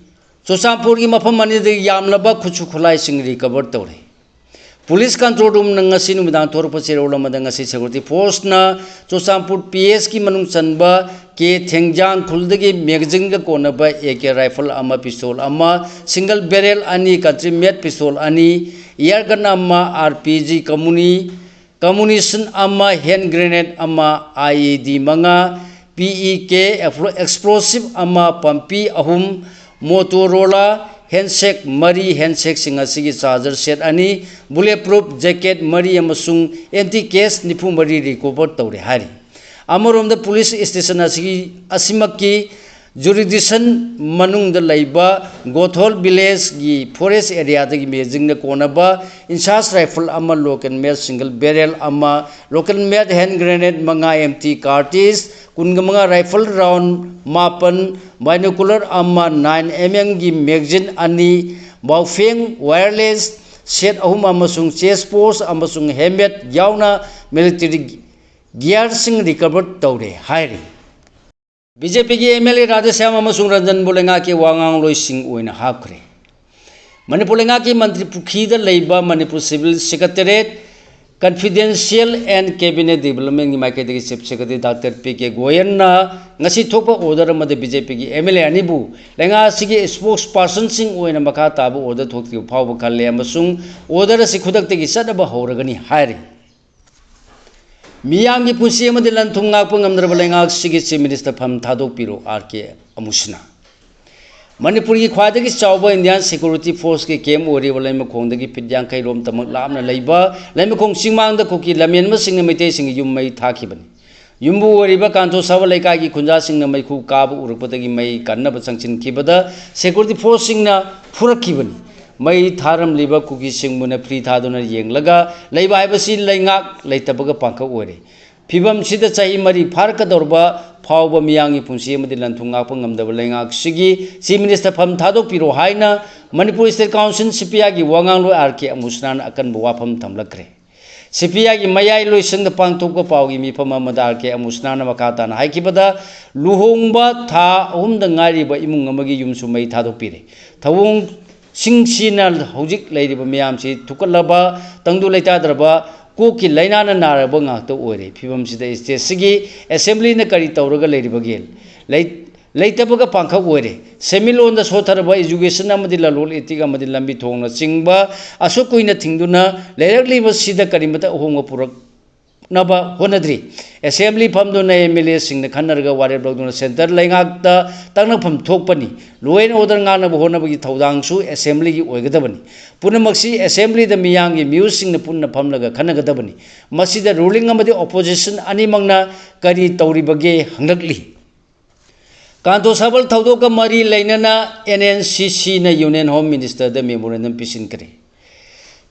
ꯆꯨꯔꯆꯥꯟꯄꯨꯔꯒꯤ ꯃꯐꯝ ꯑꯅꯤꯗꯒꯤ ꯌꯥꯝꯂꯕ ꯈꯨꯠꯁꯨ ꯈꯨꯠꯂꯥꯏꯁꯤꯡ recover ꯇꯧꯔꯦ꯫ Police control room ꯅ ꯉꯁꯤ ꯅꯨꯃꯤꯗꯥꯡ ꯊꯣꯔꯛꯄ ꯆꯦꯔꯣꯜ ꯑꯃꯗ ꯉꯁꯤ security force ꯅ ꯆꯨꯔꯆꯥꯟꯄꯨꯔ PS ꯀꯤ ꯃꯅꯨꯡ ꯆꯟꯕ K ꯊꯦꯡꯖꯥꯡ ꯈꯨꯜꯗꯒꯤ magazine ꯒ ꯀꯣꯟꯅꯕ AK rifle ꯑꯃ, pistol ꯑꯃ, single barrel ꯑꯅꯤ, country made pistol ꯑꯅꯤ, air gun ꯑꯃ, RPG community, communition ꯑꯃ, hand grenade ꯑꯃ, IED ꯃꯉꯥ, PEK explosive ꯑꯃ, ꯄꯝꯄꯤ ꯑꯍꯨꯝ, Motorola handset ꯃꯔꯤ, handset ꯁꯤꯡ ꯑꯁꯤꯒꯤ charger set ꯑꯅꯤ, bullet proof jacket ꯃꯔꯤ ꯑꯃꯁꯨꯡ empty case ꯅꯤꯐꯨ ꯃꯔꯤ recover ꯇꯧꯔꯦ ꯍꯥꯏꯔꯤ꯫ ꯑꯃꯔꯣꯝꯗ police station ꯑꯁꯤꯒꯤ, ꯑꯁꯤꯃꯛꯀꯤ jurisdiction ꯃꯅꯨꯡꯗ ꯂꯩꯕ ꯒꯣꯊꯣꯜ village ꯒꯤ forest area ꯗꯒꯤ magazine ꯅ ꯀꯣꯟꯅꯕ INSAS rifle ꯑꯃ, local made single barrel ꯑꯃ, local made hand grenade ꯃꯉꯥ, empty cartridge ꯀꯨꯟꯃꯉꯥ, rifle round ꯃꯥꯄꯟ, binocular ꯑꯃ, nine MM ꯒꯤ magazine ꯑꯅꯤ, ꯕꯥꯎꯐꯦꯡ wireless set ꯑꯍꯨꯝ ꯑꯃꯁꯨꯡ chest pouch ꯑꯃꯁꯨꯡ helmet ꯌꯥꯎꯅ military gear ꯁꯤꯡ recover ꯇꯧꯔꯦ ꯍꯥꯏꯔꯤ꯫ BJP ꯒꯤ MLA ꯔꯥꯙꯦꯁ꯭ꯌꯥꯝ ꯑꯃꯁꯨꯡ ꯔꯟꯖꯟꯕꯨ ꯂꯩꯉꯥꯛꯀꯤ ꯋꯥ ꯉꯥꯡꯂꯣꯏꯁꯤꯡ ꯑꯣꯏꯅ ꯍꯥꯞꯈ꯭ꯔꯦ꯫ ꯃꯅꯤꯄꯨꯔ ꯂꯩꯉꯥꯛꯀꯤ ꯃꯟꯇ꯭ꯔꯤ ꯄꯨꯈ꯭ꯔꯤꯗ ꯂꯩꯕ Manipur Civil Secretariat, Confidential and Cabinet Developmentꯀꯤ ꯃꯥꯏꯀꯩꯗꯒꯤ Chief Secretary Doctor P K ꯒꯣꯌꯜꯅ ꯉꯁꯤ ꯊꯣꯛꯄ order ꯑꯃꯗ BJPꯒꯤ MLA ꯑꯅꯤꯕꯨ ꯂꯩꯉꯥꯛ ꯑꯁꯤꯒꯤ spokespersonꯁꯤꯡ ꯑꯣꯏꯅ ꯃꯈꯥ ꯇꯥꯕ order ꯊꯣꯛꯇ꯭ꯔꯤꯕ ꯐꯥꯎꯕ ꯈꯜꯂꯦ ꯑꯃꯁꯨꯡ order ꯑꯁꯤ ꯈꯨꯗꯛꯇꯒꯤ ꯆꯠꯅꯕ ꯍꯧꯔꯒꯅꯤ ꯍꯥꯏꯔꯤ꯫ ꯃꯤꯌꯥꯝꯒꯤ ꯄꯨꯟꯁꯤ ꯑꯃꯗꯤ ꯂꯟ ꯊꯨꯝ ꯉꯥꯛꯄ ꯉꯝꯗ꯭ꯔꯕ ꯂꯩꯉꯥꯛꯁꯤꯒꯤ Chief Minister ꯐꯝ ꯊꯥꯗꯣꯛꯄꯤꯔꯣ, R K ꯑꯃꯨꯁꯅꯥ꯫ ꯃꯅꯤꯄꯨꯔꯒꯤ ꯈ꯭ꯋꯥꯏꯗꯒꯤ ꯆꯥꯎꯕ Indian Security Forceꯀꯤ camp ꯑꯣꯏꯔꯤꯕ ꯂꯩꯃꯈꯣꯡꯗꯒꯤ ꯐꯤꯠ ꯌꯥꯡꯈꯩ ꯔꯣꯝꯇꯃꯛ ꯂꯥꯞꯅ ꯂꯩꯕ ꯂꯩꯃꯈꯣꯡ ꯆꯤꯡꯃꯥꯡꯗ ꯀꯨꯀꯤ ꯂꯝꯌꯦꯟꯕꯁꯤꯡꯅ ꯃꯩꯇꯩꯁꯤꯡꯒꯤ ꯌꯨꯝ ꯃꯩ ꯊꯥꯈꯤꯕꯅꯤ꯫ ꯌꯨꯝꯕꯨ ꯑꯣꯏꯔꯤꯕ ꯀꯥꯟꯊꯣ ꯁꯥꯕ ꯂꯩꯀꯥꯏꯒꯤ ꯈꯨꯟꯖꯥꯁꯤꯡꯅ ꯃꯩꯈꯨ ꯀꯥꯕ ꯎꯔꯛꯄꯗꯒꯤ ꯃꯩ ꯀꯟꯅꯕ ꯆꯪꯁꯤꯟꯈꯤꯕꯗ Security Forceꯁꯤꯡꯅ ꯐꯨꯔꯛꯈꯤꯕꯅꯤ꯫ ꯃꯩ ꯊꯥꯔꯝꯂꯤꯕ ꯀꯨꯀꯤꯁꯤꯡꯕꯨꯅ ꯐ꯭ꯔꯤ ꯊꯥꯗꯨꯅ ꯌꯦꯡꯂꯒ ꯂꯩꯕ ꯍꯥꯏꯕꯁꯤ ꯂꯩꯉꯥꯛ ꯂꯩꯇꯕꯒ ꯄꯥꯡꯈꯛ ꯑꯣꯏꯔꯦ꯫ ꯐꯤꯕꯝꯁꯤꯗ ꯆꯍꯤ ꯃꯔꯤ ꯐꯥꯔꯛꯀꯗꯧꯔꯕ ꯐꯥꯎꯕ ꯃꯤꯌꯥꯝꯒꯤ ꯄꯨꯟꯁꯤ ꯑꯃꯗꯤ ꯂꯟ ꯊꯨꯝ ꯉꯥꯛꯄ ꯉꯝꯗꯕ ꯂꯩꯉꯥꯛꯁꯤꯒꯤ Chief Minister ꯐꯝ ꯊꯥꯗꯣꯛꯄꯤꯔꯣ ꯍꯥꯏꯅ Manipur State Council CPIꯒꯤ ꯋꯥꯉꯥꯡꯂꯣꯏ R K ꯑꯃꯨꯁꯅꯥꯅ ꯑꯀꯟꯕ ꯋꯥꯐꯝ ꯊꯝꯂꯛꯈ꯭ꯔꯦ꯫ CPIꯒꯤ ꯃꯌꯥꯏ ꯂꯣꯏꯁꯪꯗ ꯄꯥꯡꯊꯣꯛꯄ ꯄꯥꯎꯒꯤ ꯃꯤꯐꯝ ꯑꯃꯗ R K ꯑꯃꯨꯁꯅꯥꯅ ꯃꯈꯥ ꯇꯥꯅ ꯍꯥꯏꯈꯤꯕꯗ, ꯂꯨꯍꯣꯡꯕ ꯊꯥ ꯑꯍꯨꯝꯗ ꯉꯥꯏꯔꯤꯕ ꯏꯃꯨꯡ ꯑꯃꯒꯤ ꯌꯨꯝꯁꯨ ꯃꯩ ꯊꯥꯗꯣꯛꯄꯤꯔꯦ꯫ ꯊꯧꯑꯣꯡꯁꯤꯡꯁꯤꯅ ꯍꯧꯖꯤꯛ ꯂꯩꯔꯤꯕ ꯃꯤꯌꯥꯝꯁꯤ ꯊꯨꯀꯠꯂꯕ, ꯇꯪꯗꯨ ꯂꯩꯇꯥꯗ꯭ꯔꯕ, ꯀꯣꯛꯀꯤ ꯂꯥꯏꯅꯥꯅ ꯅꯥꯔꯕ ꯉꯥꯛꯇ ꯑꯣꯏꯔꯦ꯫ ꯐꯤꯕꯝꯁꯤꯗ stateꯁꯤꯒꯤ Assemblyꯅ ꯀꯔꯤ ꯇꯧꯔꯒ ꯂꯩꯔꯤꯕꯒꯦ? ꯂꯩ-, ꯂꯩꯇꯕꯒ ꯄꯥꯡꯈꯛ ꯑꯣꯏꯔꯦ꯫ ꯁꯦꯟꯃꯤꯠꯂꯣꯟꯗ ꯁꯣꯠꯊꯔꯕ, education ꯑꯃꯗꯤ ꯂꯂꯣꯟ ꯏꯇꯤꯛ ꯑꯃꯗꯤ ꯂꯝꯕꯤ ꯊꯣꯡꯅꯆꯤꯡꯕ ꯑꯁꯨꯛ ꯀꯨꯏꯅ ꯊꯤꯡꯗꯨꯅ ꯂꯩꯔꯛꯂꯤꯕꯁꯤꯗ ꯀꯔꯤꯃꯠꯇ ꯑꯍꯣꯡꯕ ꯄꯨꯔꯛꯅꯕ ꯍꯣꯠꯅꯗ꯭ꯔꯤ꯫ Assembly ꯐꯝꯗꯨꯅ MLAꯁꯤꯡꯅ ꯈꯟꯅꯔꯒ ꯋꯥꯔꯦꯞ ꯂꯧꯗꯨꯅ centre ꯂꯩꯉꯥꯛꯇ ꯇꯛꯅꯐꯝ ꯊꯣꯛꯄꯅꯤ꯫ Law and order ꯉꯥꯛꯅꯕ ꯍꯣꯠꯅꯕꯒꯤ ꯊꯧꯗꯥꯡꯁꯨ Assemblyꯒꯤ ꯑꯣꯏꯒꯗꯕꯅꯤ꯫ ꯄꯨꯝꯅꯃꯛꯁꯤ Assemblyꯗ ꯃꯤꯌꯥꯝꯒꯤ ꯃꯤꯍꯨꯠꯁꯤꯡꯅ ꯄꯨꯟꯅ ꯐꯝꯂꯒ ꯈꯟꯅꯒꯗꯕꯅꯤ꯫ ꯃꯁꯤꯗ ruling ꯑꯃꯗꯤ opposition ꯑꯅꯤꯃꯛꯅ ꯀꯔꯤ ꯇꯧꯔꯤꯕꯒꯦ ꯍꯪꯂꯛꯂꯤ꯫ ꯀꯥꯟꯇꯣ ꯁꯥꯕꯜ ꯊꯧꯗꯣꯛꯀ ꯃꯔꯤ ꯂꯩꯅꯅ NNCCꯅ Union Home Ministerꯗ memorandum ꯄꯤꯁꯤꯟꯈ꯭ꯔꯦ꯫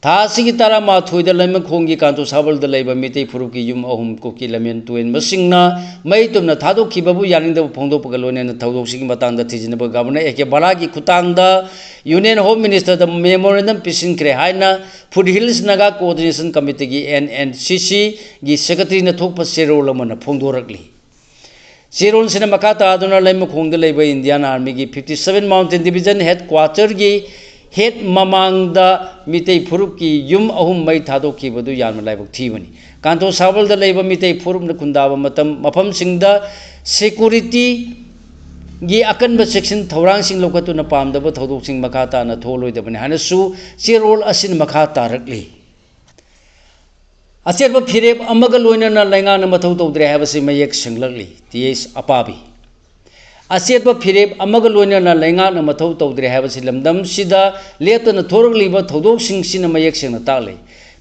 ꯊꯥ ꯑꯁꯤꯒꯤ ꯇꯔꯥꯃꯥꯊꯣꯏꯗ ꯂꯩꯃꯈꯣꯡꯒꯤ ꯀꯥꯟꯇꯣ ꯁꯥꯕꯜꯗ ꯂꯩꯕ ꯃꯤꯇꯩ ꯐꯨꯔꯨꯞꯀꯤ ꯌꯨꯝ ꯑꯍꯨꯝ ꯀꯨꯀꯤ ꯂꯝꯌꯦꯟ ꯇꯨꯍꯦꯟꯕꯁꯤꯡꯅ ꯃꯩ ꯇꯨꯝꯅ ꯊꯥꯗꯣꯛꯈꯤꯕꯕꯨ ꯌꯥꯅꯤꯡꯗꯕ ꯐꯣꯡꯗꯣꯛꯄꯒ ꯂꯣꯏꯅꯅ ꯊꯧꯗꯣꯛꯁꯤꯒꯤ ꯃꯇꯥꯡꯗ ꯊꯤꯖꯤꯟꯅꯕ Governor A K ꯕꯂꯥꯒꯤ ꯈꯨꯠꯊꯥꯡꯗ Union Home Ministerꯗ memorandum ꯄꯤꯁꯤꯟꯈ꯭ꯔꯦ ꯍꯥꯏꯅ Foot Hills Naga Coordination Committeeꯒꯤ, NNCCꯒꯤ secretaryꯅ ꯊꯣꯛꯄ ꯆꯦꯔꯣꯜ ꯑꯃꯅ ꯐꯣꯡꯗꯣꯔꯛꯂꯤ꯫ ꯆꯦꯔꯣꯜꯁꯤꯅ ꯃꯈꯥ ꯇꯥꯗꯨꯅ ꯂꯩꯃꯈꯣꯡꯗ ꯂꯩꯕ Indian Armyꯒꯤ fifty seven Mountain Division headquarterꯒꯤ ꯍꯦꯠ ꯃꯃꯥꯡꯗ ꯃꯤꯇꯩ ꯐꯨꯔꯨꯞꯀꯤ ꯌꯨꯝ ꯑꯍꯨꯝ ꯃꯩ ꯊꯥꯗꯣꯛꯈꯤꯕꯗꯨ ꯌꯥꯝꯅ ꯂꯥꯏꯕꯛ ꯊꯤꯕꯅꯤ꯫ ꯀꯥꯟꯇꯣ ꯁꯥꯕꯜꯗ ꯂꯩꯕ ꯃꯤꯇꯩ ꯐꯨꯔꯨꯞꯅ ꯈꯨꯟꯗꯥꯕ ꯃꯇꯝ ꯃꯐꯝꯁꯤꯡꯗ ꯁꯦꯀꯨꯔꯤꯇꯤꯒꯤ ꯑꯀꯟꯕ ꯆꯦꯛꯁꯤꯟ ꯊꯧꯔꯥꯡꯁꯤꯡ ꯂꯧꯈꯠꯇꯨꯅ ꯄꯥꯝꯗꯕ ꯊꯧꯗꯣꯛꯁꯤꯡ ꯃꯈꯥ ꯇꯥꯅ ꯊꯣꯛꯂꯣꯏꯗꯕꯅꯤ ꯍꯥꯏꯅꯁꯨ ꯆꯦꯔꯣꯜ ꯑꯁꯤꯅ ꯃꯈꯥ ꯇꯥꯔꯛꯂꯤ꯫ ꯑꯆꯦꯠꯄ ꯐꯤꯔꯦꯞ ꯑꯃꯒ ꯂꯣꯏꯅꯅ ꯂꯩꯉꯥꯛꯅ ꯃꯊꯧ ꯇꯧꯗ꯭ꯔꯦ ꯍꯥꯏꯕꯁꯤ ꯃꯌꯦꯛ ꯁꯦꯡꯂꯛꯂꯤ꯫ ꯇꯤ ꯑꯦꯁ ꯑꯄꯥꯕꯤ꯫ ꯑꯆꯦꯠꯄ ꯐꯤꯔꯦꯞ ꯑꯃꯒ ꯂꯣꯏꯅꯅ ꯂꯩꯉꯥꯛꯅ ꯃꯊꯧ ꯇꯧꯗ꯭ꯔꯦ ꯍꯥꯏꯕꯁꯤ ꯂꯝꯗꯝꯁꯤꯗ ꯂꯦꯞꯇꯅ ꯊꯣꯔꯛꯂꯤꯕ ꯊꯧꯗꯣꯛꯁꯤꯡꯁꯤꯅ ꯃꯌꯦꯛ ꯁꯦꯡꯅ ꯇꯥꯛꯂꯤ꯫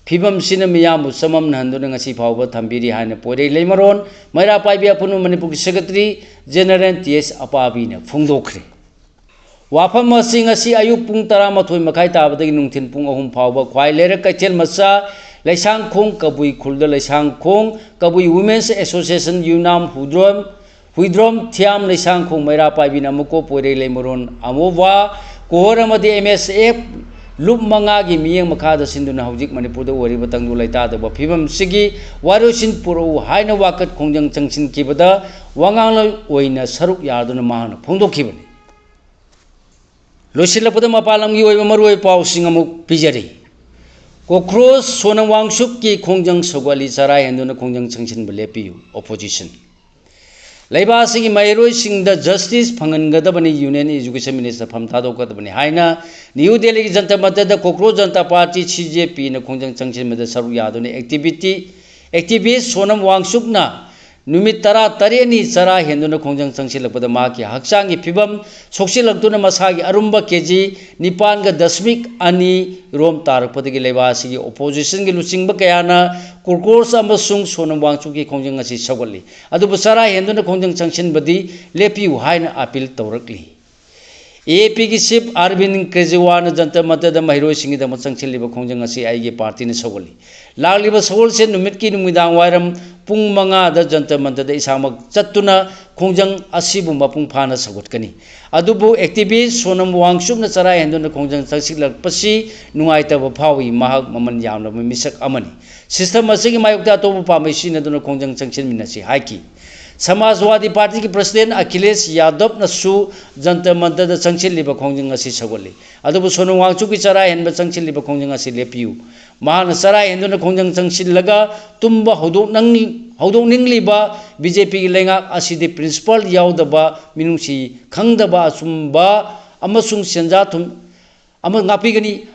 ꯐꯤꯕꯝꯁꯤꯅ ꯃꯤꯌꯥꯝꯕꯨ ꯆꯃꯝꯅꯍꯟꯗꯨꯅ ꯉꯁꯤ ꯐꯥꯎꯕ ꯊꯝꯕꯤꯔꯤ ꯍꯥꯏꯅ ꯄꯣꯏꯔꯩ ꯂꯩꯃꯔꯣꯟ ꯃꯩꯔꯥ ꯄꯥꯏꯕꯤ ꯑꯄꯨꯟꯕ ꯃꯅꯤꯄꯨꯔꯒꯤ ꯁꯦꯀ꯭ꯔꯦꯇꯔꯤ ꯖꯦꯅꯔꯦꯜ ꯇꯤ ꯑꯦꯁ ꯑꯄꯥꯕꯤꯅ ꯐꯣꯡꯗꯣꯛꯈ꯭ꯔꯦ꯫ ꯋꯥꯐꯝ ꯑꯁꯤ ꯉꯁꯤ ꯑꯌꯨꯛ ꯄꯨꯡ ꯇꯔꯥꯃꯥꯊꯣꯏ ꯃꯈꯥꯏ ꯇꯥꯕꯗꯒꯤ ꯅꯨꯡꯊꯤꯜ ꯄꯨꯡ ꯑꯍꯨꯝ ꯐꯥꯎꯕ ꯈ꯭ꯋꯥꯏ ꯂꯩꯔꯛ ꯀꯩꯊꯦꯜ ꯃꯆꯥ, ꯂꯩꯁꯥꯡꯈꯣꯡ ꯀꯕꯨꯏ ꯈꯨꯜꯗ ꯂꯩꯁꯥꯡꯈꯣꯡ ꯀꯕꯨꯏ ꯋꯨꯃꯦꯟꯁ ꯑꯦꯁꯣꯁꯤꯌꯦꯁꯟ, ꯌꯨꯅꯥꯝ, ꯍꯨꯗ꯭ꯔꯣꯝ, ꯍꯨꯏꯗ꯭ꯔꯣꯝ, ꯊꯤꯌꯥꯝ, ꯂꯩꯁꯥꯡꯈꯣꯡ ꯃꯩꯔꯥ ꯄꯥꯏꯕꯤ ꯅꯃꯨꯀꯣ ꯄꯣꯏꯔꯩ ꯂꯩꯃꯔꯣꯟ ꯑꯃꯣꯕ ꯀꯣꯍꯣꯔ ꯑꯃꯗꯤ ꯑꯦꯝ ꯑꯦꯁ ꯑꯦꯐ ꯂꯨꯞ ꯃꯉꯥꯒꯤ ꯃꯤꯠꯌꯦꯡ ꯃꯈꯥꯗ ꯁꯤꯟꯗꯨꯅ ꯍꯧꯖꯤꯛ ꯃꯅꯤꯄꯨꯔꯗ ꯑꯣꯏꯔꯤꯕ ꯇꯪꯗꯨ ꯂꯩꯇꯥꯗꯕ ꯐꯤꯕꯝꯁꯤꯒꯤ ꯋꯥꯔꯣꯏꯁꯤꯟ ꯄꯨꯔꯛꯎ ꯍꯥꯏꯅ ꯋꯥꯀꯠ ꯈꯣꯡꯖꯪ ꯆꯪꯁꯤꯟꯈꯤꯕꯗ ꯋꯥꯉꯥꯡꯂꯣꯏ ꯑꯣꯏꯅ ꯁꯔꯨꯛ ꯌꯥꯗꯨꯅ ꯃꯍꯥꯛꯅ ꯐꯣꯡꯗꯣꯛꯈꯤꯕꯅꯤ꯫ ꯂꯣꯏꯁꯤꯜꯂꯛꯄꯗ ꯃꯄꯥꯟ ꯂꯝꯒꯤ ꯑꯣꯏꯕ ꯃꯔꯨꯑꯣꯏꯕ ꯄꯥꯎꯁꯤꯡ ꯑꯃꯨꯛ ꯄꯤꯖꯔꯤ꯫ ꯀꯣꯀ꯭ꯔꯣꯁ ꯁꯣꯅꯝ ꯋꯥꯡꯆꯨꯞꯀꯤ ꯈꯣꯡꯖꯪ ꯁꯧꯒꯠꯂꯤ, ꯆꯔꯥ ꯍꯦꯟꯗꯨꯅ ꯈꯣꯡꯖꯪ ꯆꯪꯁꯤꯟꯕ ꯂꯦꯞꯄꯤꯌꯨ, ꯑꯣꯄꯣꯖꯤꯁꯟ꯫ ꯂꯩꯕꯥꯛ ꯑꯁꯤꯒꯤ ꯃꯍꯩꯔꯣꯏꯁꯤꯡꯗ ꯖꯁꯇꯤꯁ ꯐꯪꯍꯟꯒꯗꯕꯅꯤ, ꯌꯨꯅꯤꯌꯟ ꯏꯖꯨꯀꯦꯁꯟ ꯃꯤꯅꯤꯁꯇꯔ ꯐꯝ ꯊꯥꯗꯣꯛꯀꯗꯕꯅꯤ ꯍꯥꯏꯅ ꯅ꯭ꯌꯨ ꯗꯦꯜꯂꯤꯒꯤ ꯖꯟꯇꯔ ꯃꯟꯇꯔꯗ ꯀꯣꯀ꯭ꯔꯣꯁ ꯖꯟꯇꯥ ꯄꯥꯔꯇꯤ, ꯁꯤ ꯖꯦ ꯄꯤꯅ ꯈꯣꯡꯖꯪ ꯆꯪꯁꯤꯟꯕꯗ ꯁꯔꯨꯛ ꯌꯥꯗꯨꯅ ꯑꯦꯛꯇꯤꯚꯤꯇꯤ, ꯑꯦꯛꯇꯤꯚꯤꯁ ꯁꯣꯅꯝ ꯋꯥꯡꯆꯨꯞꯅ ꯅꯨꯃꯤꯠ ꯇꯔꯥ ꯇꯔꯦꯠꯅꯤ ꯆꯔꯥ ꯍꯦꯟꯗꯨꯅ ꯈꯣꯡꯖꯪ ꯆꯪꯁꯤꯜꯂꯛꯄꯗ ꯃꯍꯥꯛꯀꯤ ꯍꯛꯆꯥꯡꯒꯤ ꯐꯤꯕꯝ ꯁꯣꯛꯆꯤꯜꯂꯛꯇꯨꯅ ꯃꯁꯥꯒꯤ ꯑꯔꯨꯝꯕ ꯀꯦ ꯖꯤ ꯅꯤꯄꯥꯟꯒ ꯗꯁꯃꯤꯛ ꯑꯅꯤ ꯔꯣꯝ ꯇꯥꯔꯛꯄꯗꯒꯤ ꯂꯩꯕꯥꯛ ꯑꯁꯤꯒꯤ ꯑꯣꯄꯣꯖꯤꯁꯟꯒꯤ ꯂꯨꯆꯤꯡꯕ ꯀꯌꯥꯅ ꯀꯣꯀ꯭ꯔꯣꯁ ꯑꯃꯁꯨꯡ ꯁꯣꯅꯝ ꯋꯥꯡꯆꯨꯞꯀꯤ ꯈꯣꯡꯖꯪ ꯑꯁꯤ ꯁꯧꯒꯠꯂꯤ꯫ ꯑꯗꯨꯕꯨ ꯆꯔꯥ ꯍꯦꯟꯗꯨꯅ ꯈꯣꯡꯖꯪ ꯆꯪꯁꯤꯟꯕꯗꯤ ꯂꯦꯞꯄꯤꯌꯨ ꯍꯥꯏꯅ ꯑꯥꯄꯤꯜ ꯇꯧꯔꯛꯂꯤ꯫ ꯑꯦ ꯑꯦ ꯄꯤꯒꯤ ꯆꯤꯐ ꯑꯔꯕꯤꯟ ꯀ꯭ꯔꯦꯖꯤꯋꯥꯜꯅ ꯖꯟꯇꯔ ꯃꯟꯇꯔꯗ ꯃꯍꯩꯔꯣꯏꯁꯤꯡꯒꯤꯗꯃꯛ ꯆꯪꯁꯤꯜꯂꯤꯕ ꯈꯣꯡꯖꯪ ꯑꯁꯤ ꯑꯩꯒꯤ ꯄꯥꯔꯇꯤꯅ ꯁꯧꯒꯠꯂꯤ꯫ ꯂꯥꯛꯂꯤꯕ ꯁꯒꯣꯜꯁꯦꯟ ꯅꯨꯃꯤꯠꯀꯤ ꯅꯨꯃꯤꯗꯥꯡ ꯋꯥꯏꯔꯝ ꯄꯨꯡ ꯃꯉꯥꯗ ꯖꯟꯇꯔ ꯃꯟꯇꯔꯗ ꯏꯁꯥꯃꯛ ꯆꯠꯇꯨꯅ ꯈꯣꯡꯖꯪ ꯑꯁꯤꯕꯨ ꯃꯄꯨꯡ ꯐꯥꯅ ꯁꯧꯒꯠꯀꯅꯤ꯫ ꯑꯗꯨꯕꯨ ꯑꯦꯛꯇꯤꯚꯤꯁ ꯁꯣꯅꯝ ꯋꯥꯡꯆꯨꯞꯅ ꯆꯔꯥ ꯍꯦꯟꯗꯨꯅ ꯈꯣꯡꯖꯪ ꯆꯪꯁꯤꯜꯂꯛꯄꯁꯤ ꯅꯨꯡꯉꯥꯏꯇꯕ ꯐꯥꯎꯏ꯫ ꯃꯍꯥꯛ ꯃꯃꯜ ꯌꯥꯝꯂꯕ ꯃꯤꯁꯛ ꯑꯃꯅꯤ꯫ ꯁꯤꯁꯇꯝ ꯑꯁꯤꯒꯤ ꯃꯥꯌꯣꯛꯇ ꯑꯇꯣꯞꯄ ꯄꯥꯝꯕꯩ ꯁꯤꯖꯤꯟꯅꯗꯨꯅ ꯈꯣꯡꯖꯪ ꯆꯪꯁꯤꯟꯃꯤꯟꯅꯁꯤ ꯍꯥꯏꯈꯤ꯫ ꯁꯃꯥꯖꯋꯥꯗꯤ ꯄꯥꯔꯇꯤꯒꯤ ꯄ꯭ꯔꯁꯤꯗꯦꯟ ꯑꯈꯤꯂꯦꯁ ꯌꯥꯗꯕꯅꯁꯨ ꯖꯟꯇꯔ ꯃꯟꯇꯔꯗ ꯆꯪꯁꯤꯜꯂꯤꯕ ꯈꯣꯡꯖꯪ ꯑꯁꯤ ꯁꯧꯒꯠꯂꯤ꯫ ꯑꯗꯨꯕꯨ ꯁꯣꯅꯝ ꯋꯥꯡꯆꯨꯛꯀꯤ ꯆꯔꯥ ꯍꯦꯟꯕ ꯆꯪꯁꯤꯜꯂꯤꯕ ꯈꯣꯡꯖꯪ ꯑꯁꯤ ꯂꯦꯞꯄꯤꯌꯨ꯫ ꯃꯍꯥꯛꯅ ꯆꯔꯥ ꯍꯦꯟꯗꯨꯅ ꯈꯣꯡꯖꯪ ꯆꯪꯁꯤꯜꯂꯒ ꯇꯨꯝꯕ ꯍꯧꯗꯣꯛꯅꯤꯡ-, ꯍꯧꯗꯣꯛꯅꯤꯡꯂꯤꯕ ꯕꯤ ꯖꯦ ꯄꯤꯒꯤ ꯂꯩꯉꯥꯛ ꯑꯁꯤꯗꯤ ꯄ꯭ꯔꯤꯟꯁꯤꯄꯥꯜ ꯌꯥꯎꯗꯕ, ꯃꯤꯅꯨꯡꯁꯤ ꯈꯪꯗꯕ, ꯑꯆꯨꯝꯕ ꯑꯃꯁꯨꯡ ꯁꯦꯟꯖꯥ ꯊꯨꯝ ꯑꯃ ꯉꯥꯛꯄꯤꯒꯅꯤ꯫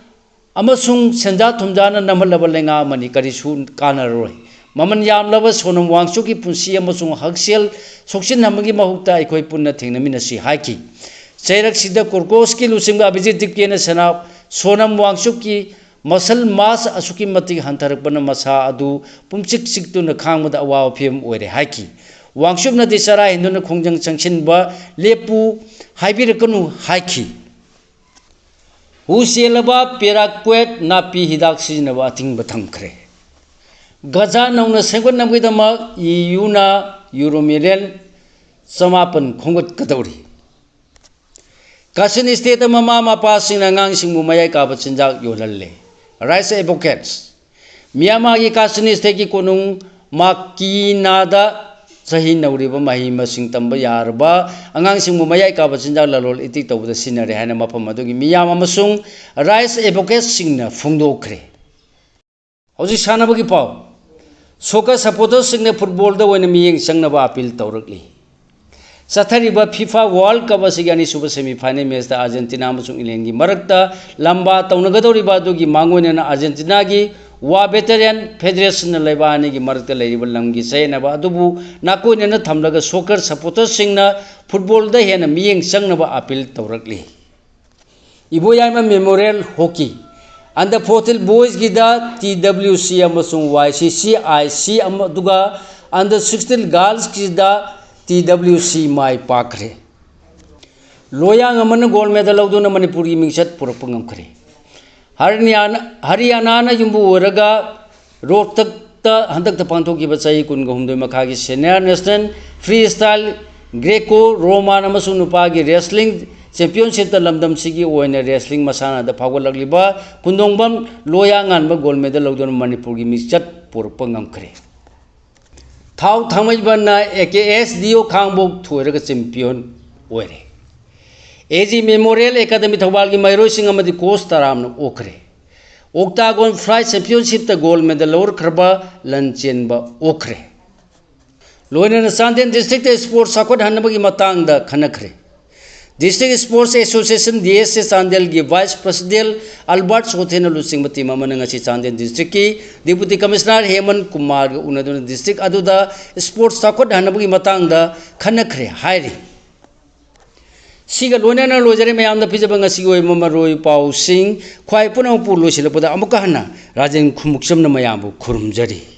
ꯑꯃꯁꯨꯡ ꯁꯦꯟꯖꯥ ꯊꯨꯝꯖꯥꯅ ꯅꯝꯍꯜꯂꯕ ꯂꯩꯉꯥꯛ ꯑꯃꯅꯤ꯫ ꯀꯔꯤꯁꯨ ꯀꯥꯟꯅꯔꯔꯣꯏ꯫ ꯃꯃꯜ ꯌꯥꯝꯂꯕ ꯁꯣꯅꯝ ꯋꯥꯡꯆꯨꯛꯀꯤ ꯄꯨꯟꯁꯤ ꯑꯃꯁꯨꯡ ꯍꯛꯁꯦꯜ ꯁꯣꯛꯆꯤꯟꯅꯕꯒꯤ ꯃꯍꯨꯠꯇ ꯑꯩꯈꯣꯏ ꯄꯨꯟꯅ ꯊꯦꯡꯅꯃꯤꯟꯅꯁꯤ ꯍꯥꯏꯈꯤ꯫ ꯆꯩꯔꯛꯁꯤꯗ ꯀꯣꯔꯀꯣꯁꯀꯤ ꯂꯨꯆꯤꯡꯕ ꯑꯕꯤꯖꯤꯠ ꯗꯤꯞꯀꯦꯅ ꯁꯅꯥ-, ꯁꯣꯅꯝ ꯋꯥꯡꯆꯨꯛꯀꯤ ꯃꯁꯜ ꯃꯥꯁ ꯑꯁꯨꯛꯀꯤ ꯃꯇꯤꯛ ꯍꯟꯊꯔꯛꯄꯅ ꯃꯁꯥ ꯑꯗꯨ ꯄꯨꯝꯆꯤꯛ ꯆꯤꯛꯇꯨꯅ ꯈꯥꯡꯕꯗ ꯑꯋꯥꯕ ꯐꯤꯚꯝ ꯑꯣꯏꯔꯦ ꯍꯥꯏꯈꯤ꯫ ꯋꯥꯡꯆꯨꯛꯅꯗꯤ ꯆꯔꯥ ꯍꯦꯟꯗꯨꯅ ꯈꯣꯡꯖꯪ ꯆꯪꯁꯤꯟꯕ ꯂꯦꯞꯄꯨ ꯍꯥꯏꯕꯤꯔꯛꯀꯅꯨ ꯍꯥꯏꯈꯤ꯫ ꯍꯨ ꯆꯦꯜꯂꯕ ꯄꯦꯔꯥꯀ꯭ꯋꯦꯠ ꯅꯥꯄꯤ ꯍꯤꯗꯥꯛ ꯁꯤꯖꯤꯟꯅꯕ ꯑꯊꯤꯡꯕ ꯊꯝꯈ꯭ꯔꯦ꯫ ꯒꯖꯥ ꯅꯧꯅ ꯁꯦꯝꯒꯠꯅꯕꯒꯤꯗꯃꯛ ꯏ ꯌꯨꯅ ꯌꯨꯔꯣ ꯃꯤꯂꯤꯌꯟ ꯆꯃꯥꯄꯟ ꯈꯣꯝꯒꯠꯀꯗꯧꯔꯤ꯫ ꯀꯥꯆꯤꯟ ꯁ꯭ꯇꯦꯠꯇ ꯃꯃꯥ ꯃꯄꯥꯁꯤꯡꯅ ꯑꯉꯥꯡꯁꯤꯡꯕꯨ ꯃꯌꯥꯏ ꯀꯥꯕ ꯆꯤꯟꯖꯥꯛ ꯌꯣꯜꯍꯜꯂꯦ꯫ ꯔꯥꯏꯠꯁ ꯑꯦꯗꯚꯣꯀꯦꯠꯁ꯫ ꯃ꯭ꯌꯥꯟꯃꯥꯔꯒꯤ ꯀꯥꯆꯤꯟ ꯁ꯭ꯇꯦꯠꯀꯤ ꯀꯣꯅꯨꯡ ꯃꯥꯀꯤꯅꯥꯗ ꯆꯍꯤ ꯅꯧꯔꯤꯕ ꯃꯍꯩ ꯃꯁꯤꯡ ꯇꯝꯕ ꯌꯥꯔꯕ ꯑꯉꯥꯡꯁꯤꯡꯕꯨ ꯃꯌꯥꯏ ꯀꯥꯕ ꯆꯤꯟꯖꯥꯛ ꯂꯂꯣꯟ ꯏꯇꯤꯛ ꯇꯧꯕꯗ ꯁꯤꯖꯤꯟꯅꯔꯦ ꯍꯥꯏꯅ ꯃꯐꯝ ꯑꯗꯨꯒꯤ ꯃꯤꯌꯥꯝ ꯑꯃꯁꯨꯡ ꯔꯥꯏꯠꯁ ꯑꯦꯗꯚꯣꯀꯦꯠꯁꯤꯡꯅ ꯐꯣꯡꯗꯣꯛꯈ꯭ꯔꯦ꯫ ꯍꯧꯖꯤꯛ ꯁꯥꯟꯅꯕꯒꯤ ꯄꯥꯎ꯫ ꯁꯣꯀꯔ ꯁꯄꯣꯔꯇꯔꯁꯤꯡꯅ ꯐꯨꯠꯕꯣꯜꯗ ꯑꯣꯏꯅ ꯃꯤꯠꯌꯦꯡ ꯆꯪꯅꯕ ꯑꯥꯄꯤꯜ ꯇꯧꯔꯛꯂꯤ꯫ ꯆꯠꯊꯔꯤꯕ ꯐꯤꯐꯥ ꯋꯥꯔꯜ ꯀꯞ ꯑꯁꯤꯒꯤ ꯑꯅꯤꯁꯨꯕ ꯁꯦꯃꯤ ꯐꯥꯏꯅꯦꯜ ꯃꯦꯆꯇ ꯑꯥꯔꯖꯦꯟꯇꯤꯅꯥ ꯑꯃꯁꯨꯡ ꯏꯪꯂꯦꯟꯒꯤ ꯃꯔꯛꯇ ꯂꯝꯕꯥ ꯇꯧꯅꯒꯗꯧꯔꯤꯕ ꯑꯗꯨꯒꯤ ꯃꯥꯡꯑꯣꯏꯅꯅ ꯑꯥꯔꯖꯦꯟꯇꯤꯅꯥꯒꯤ ꯋꯥ ꯕꯦꯇꯔꯤꯌꯥꯟ ꯐꯦꯗꯔꯦꯁꯟꯅ ꯂꯩꯕꯥꯛ ꯑꯅꯤꯒꯤ ꯃꯔꯛꯇ ꯂꯩꯔꯤꯕ ꯂꯝꯒꯤ ꯆꯌꯦꯠꯅꯕ ꯑꯗꯨꯕꯨ ꯅꯥꯀꯣꯏꯅꯅ ꯊꯝꯂꯒ ꯁꯣꯀꯔ ꯁꯄꯣꯔꯇꯔꯁꯤꯡꯅ ꯐꯨꯠꯕꯣꯜꯗ ꯍꯦꯟꯅ ꯃꯤꯠꯌꯦꯡ ꯆꯪꯅꯕ ꯑꯥꯄꯤꯜ ꯇꯧꯔꯛꯂꯤ꯫ Iboyaima memorial hockey under fourteen ꯕꯣꯏꯁꯀꯤꯗ ꯇꯤ ꯗꯕ꯭ꯂꯤꯎ ꯁꯤ ꯑꯃꯁꯨꯡ Y C C I C ꯑꯃ-, ꯑꯗꯨꯒ ꯑꯟꯗꯔ ꯁꯤꯛꯁꯇꯤꯟ ꯒꯥꯔꯜꯁꯀꯤꯗ ꯇꯤ ꯗꯕ꯭ꯂꯤꯎ ꯁꯤ ꯃꯥꯏ ꯄꯥꯛꯈ꯭ꯔꯦ꯫ ꯂꯣꯌꯥꯡ ꯑꯃꯅ ꯒꯣꯜ ꯃꯦꯗꯜ ꯂꯧꯗꯨꯅ ꯃꯅꯤꯄꯨꯔꯒꯤ ꯃꯤꯡꯆꯠ ꯄꯨꯔꯛꯄ ꯉꯝꯈ꯭ꯔꯦ꯫ ꯍꯔꯤꯌꯥꯅꯥ-, ꯍꯔꯤꯌꯥꯅꯥꯅ ꯌꯨꯝꯕꯨ ꯑꯣꯏꯔꯒ ꯔꯣꯍꯇꯛꯇ ꯍꯟꯗꯛꯇ ꯄꯥꯡꯊꯣꯛꯈꯤꯕ ꯆꯍꯤ ꯀꯨꯟꯒ ꯍꯨꯝꯗꯣꯏ ꯃꯈꯥꯒꯤ senior national free style greco roman ꯑꯃꯁꯨꯡ ꯅꯨꯄꯥꯒꯤ ꯔꯦꯁꯂꯤꯡ ꯆꯦꯝꯄꯤꯌꯟꯁꯤꯞꯇ ꯂꯝꯗꯝꯁꯤꯒꯤ ꯑꯣꯏꯅ ꯔꯦꯁꯂꯤꯡ ꯃꯁꯥꯟꯅꯗ ꯐꯥꯎꯒꯠꯂꯛꯂꯤꯕ ꯀꯨꯟꯗꯣꯡꯕꯝ ꯂꯣꯌꯥꯉꯥꯟꯕ ꯒꯣꯜ ꯃꯦꯗꯜ ꯂꯧꯗꯨꯅ ꯃꯅꯤꯄꯨꯔꯒꯤ ꯃꯤꯡꯆꯠ ꯄꯨꯔꯛꯄ ꯉꯝꯈ꯭ꯔꯦ꯫ ꯍꯥꯎ ꯊꯥꯡꯃꯩꯕꯟꯅ ꯑꯦ ꯀꯦ ꯑꯦꯁ ꯗꯤ ꯑꯣ ꯈꯥꯡꯉꯕꯣꯛ ꯊꯣꯏꯔꯒ ꯆꯦꯝꯄꯤꯌꯟ ꯑꯣꯏꯔꯦ꯫ ꯑꯦ ꯖꯤ ꯃꯦꯃꯣꯔꯤꯌꯦꯜ ꯑꯦꯀꯥꯗꯃꯤ ꯊꯧꯕꯥꯜꯒꯤ ꯃꯍꯩꯔꯣꯏꯁꯤꯡ ꯑꯃꯗꯤ ꯀꯣꯆ ꯇꯔꯥꯝꯅ ꯑꯣꯛꯈ꯭ꯔꯦ꯫ ꯑꯣꯛꯇꯥꯒꯣꯟ ꯐ꯭ꯂꯥꯏ ꯆꯦꯝꯄꯤꯌꯟꯁꯤꯞꯇ ꯒꯣꯜ ꯃꯦꯗꯜ ꯂꯧꯔꯛꯈ꯭ꯔꯕ ꯂꯟꯆꯦꯟꯕ ꯑꯣꯛꯈ꯭ꯔꯦ꯫ ꯂꯣꯏꯅꯅ ꯆꯥꯟꯗꯦꯜ ꯗꯤꯁꯇ꯭ꯔꯤꯛꯇ ꯁ꯭ꯄꯣꯔꯠꯁ ꯆꯥꯎꯈꯠꯍꯟꯅꯕꯒꯤ ꯃꯇꯥꯡꯗ ꯈꯟꯅꯈ꯭ꯔꯦ꯫ District sports association, D S A, ꯆꯥꯟꯗꯦꯜꯒꯤ ꯚꯥꯏꯁ ꯄ꯭ꯔꯁꯤꯗꯦꯟ ꯑꯜꯕꯥꯔꯠ ꯁꯣꯊꯦꯅ ꯂꯨꯆꯤꯡꯕ ꯇꯤꯝ ꯑꯃꯅ ꯉꯁꯤ ꯆꯥꯟꯗꯦꯜ ꯗꯤꯁꯇ꯭ꯔꯤꯛꯀꯤ ꯗꯤꯄꯨꯇꯤ ꯀꯃꯤꯁꯅꯔ ꯍꯦꯃꯟ ꯀꯨꯃꯥꯔꯒ ꯎꯅꯗꯨꯅ ꯗꯤꯁꯇ꯭ꯔꯤꯛ ꯑꯗꯨꯗ ꯁ꯭ꯄꯣꯔꯠꯁ ꯆꯥꯎꯈꯠꯍꯟꯅꯕꯒꯤ ꯃꯇꯥꯡꯗ ꯈꯟꯅꯈ꯭ꯔꯦ ꯍꯥꯏꯔꯤ꯫ ꯁꯤꯒ ꯂꯣꯏꯅꯅ ꯂꯣꯏꯖꯔꯦ ꯃꯌꯥꯝꯗ ꯄꯤꯖꯕ ꯉꯁꯤꯒꯤ ꯑꯣꯏꯕ ꯃꯔꯨꯑꯣꯏ ꯄꯥꯎꯁꯤꯡ꯫ ꯈ꯭ꯋꯥꯏ ꯄꯨꯝꯅꯃꯛꯄꯨ ꯂꯣꯏꯁꯤꯜꯂꯛꯄꯗ ꯑꯃꯨꯛꯀ ꯍꯟꯅ ꯔꯥꯖꯦꯟ ꯈꯨꯃꯨꯛꯆꯝꯅ ꯃꯌꯥꯝꯕꯨ ꯈꯨꯔꯨꯝꯖꯔꯤ꯫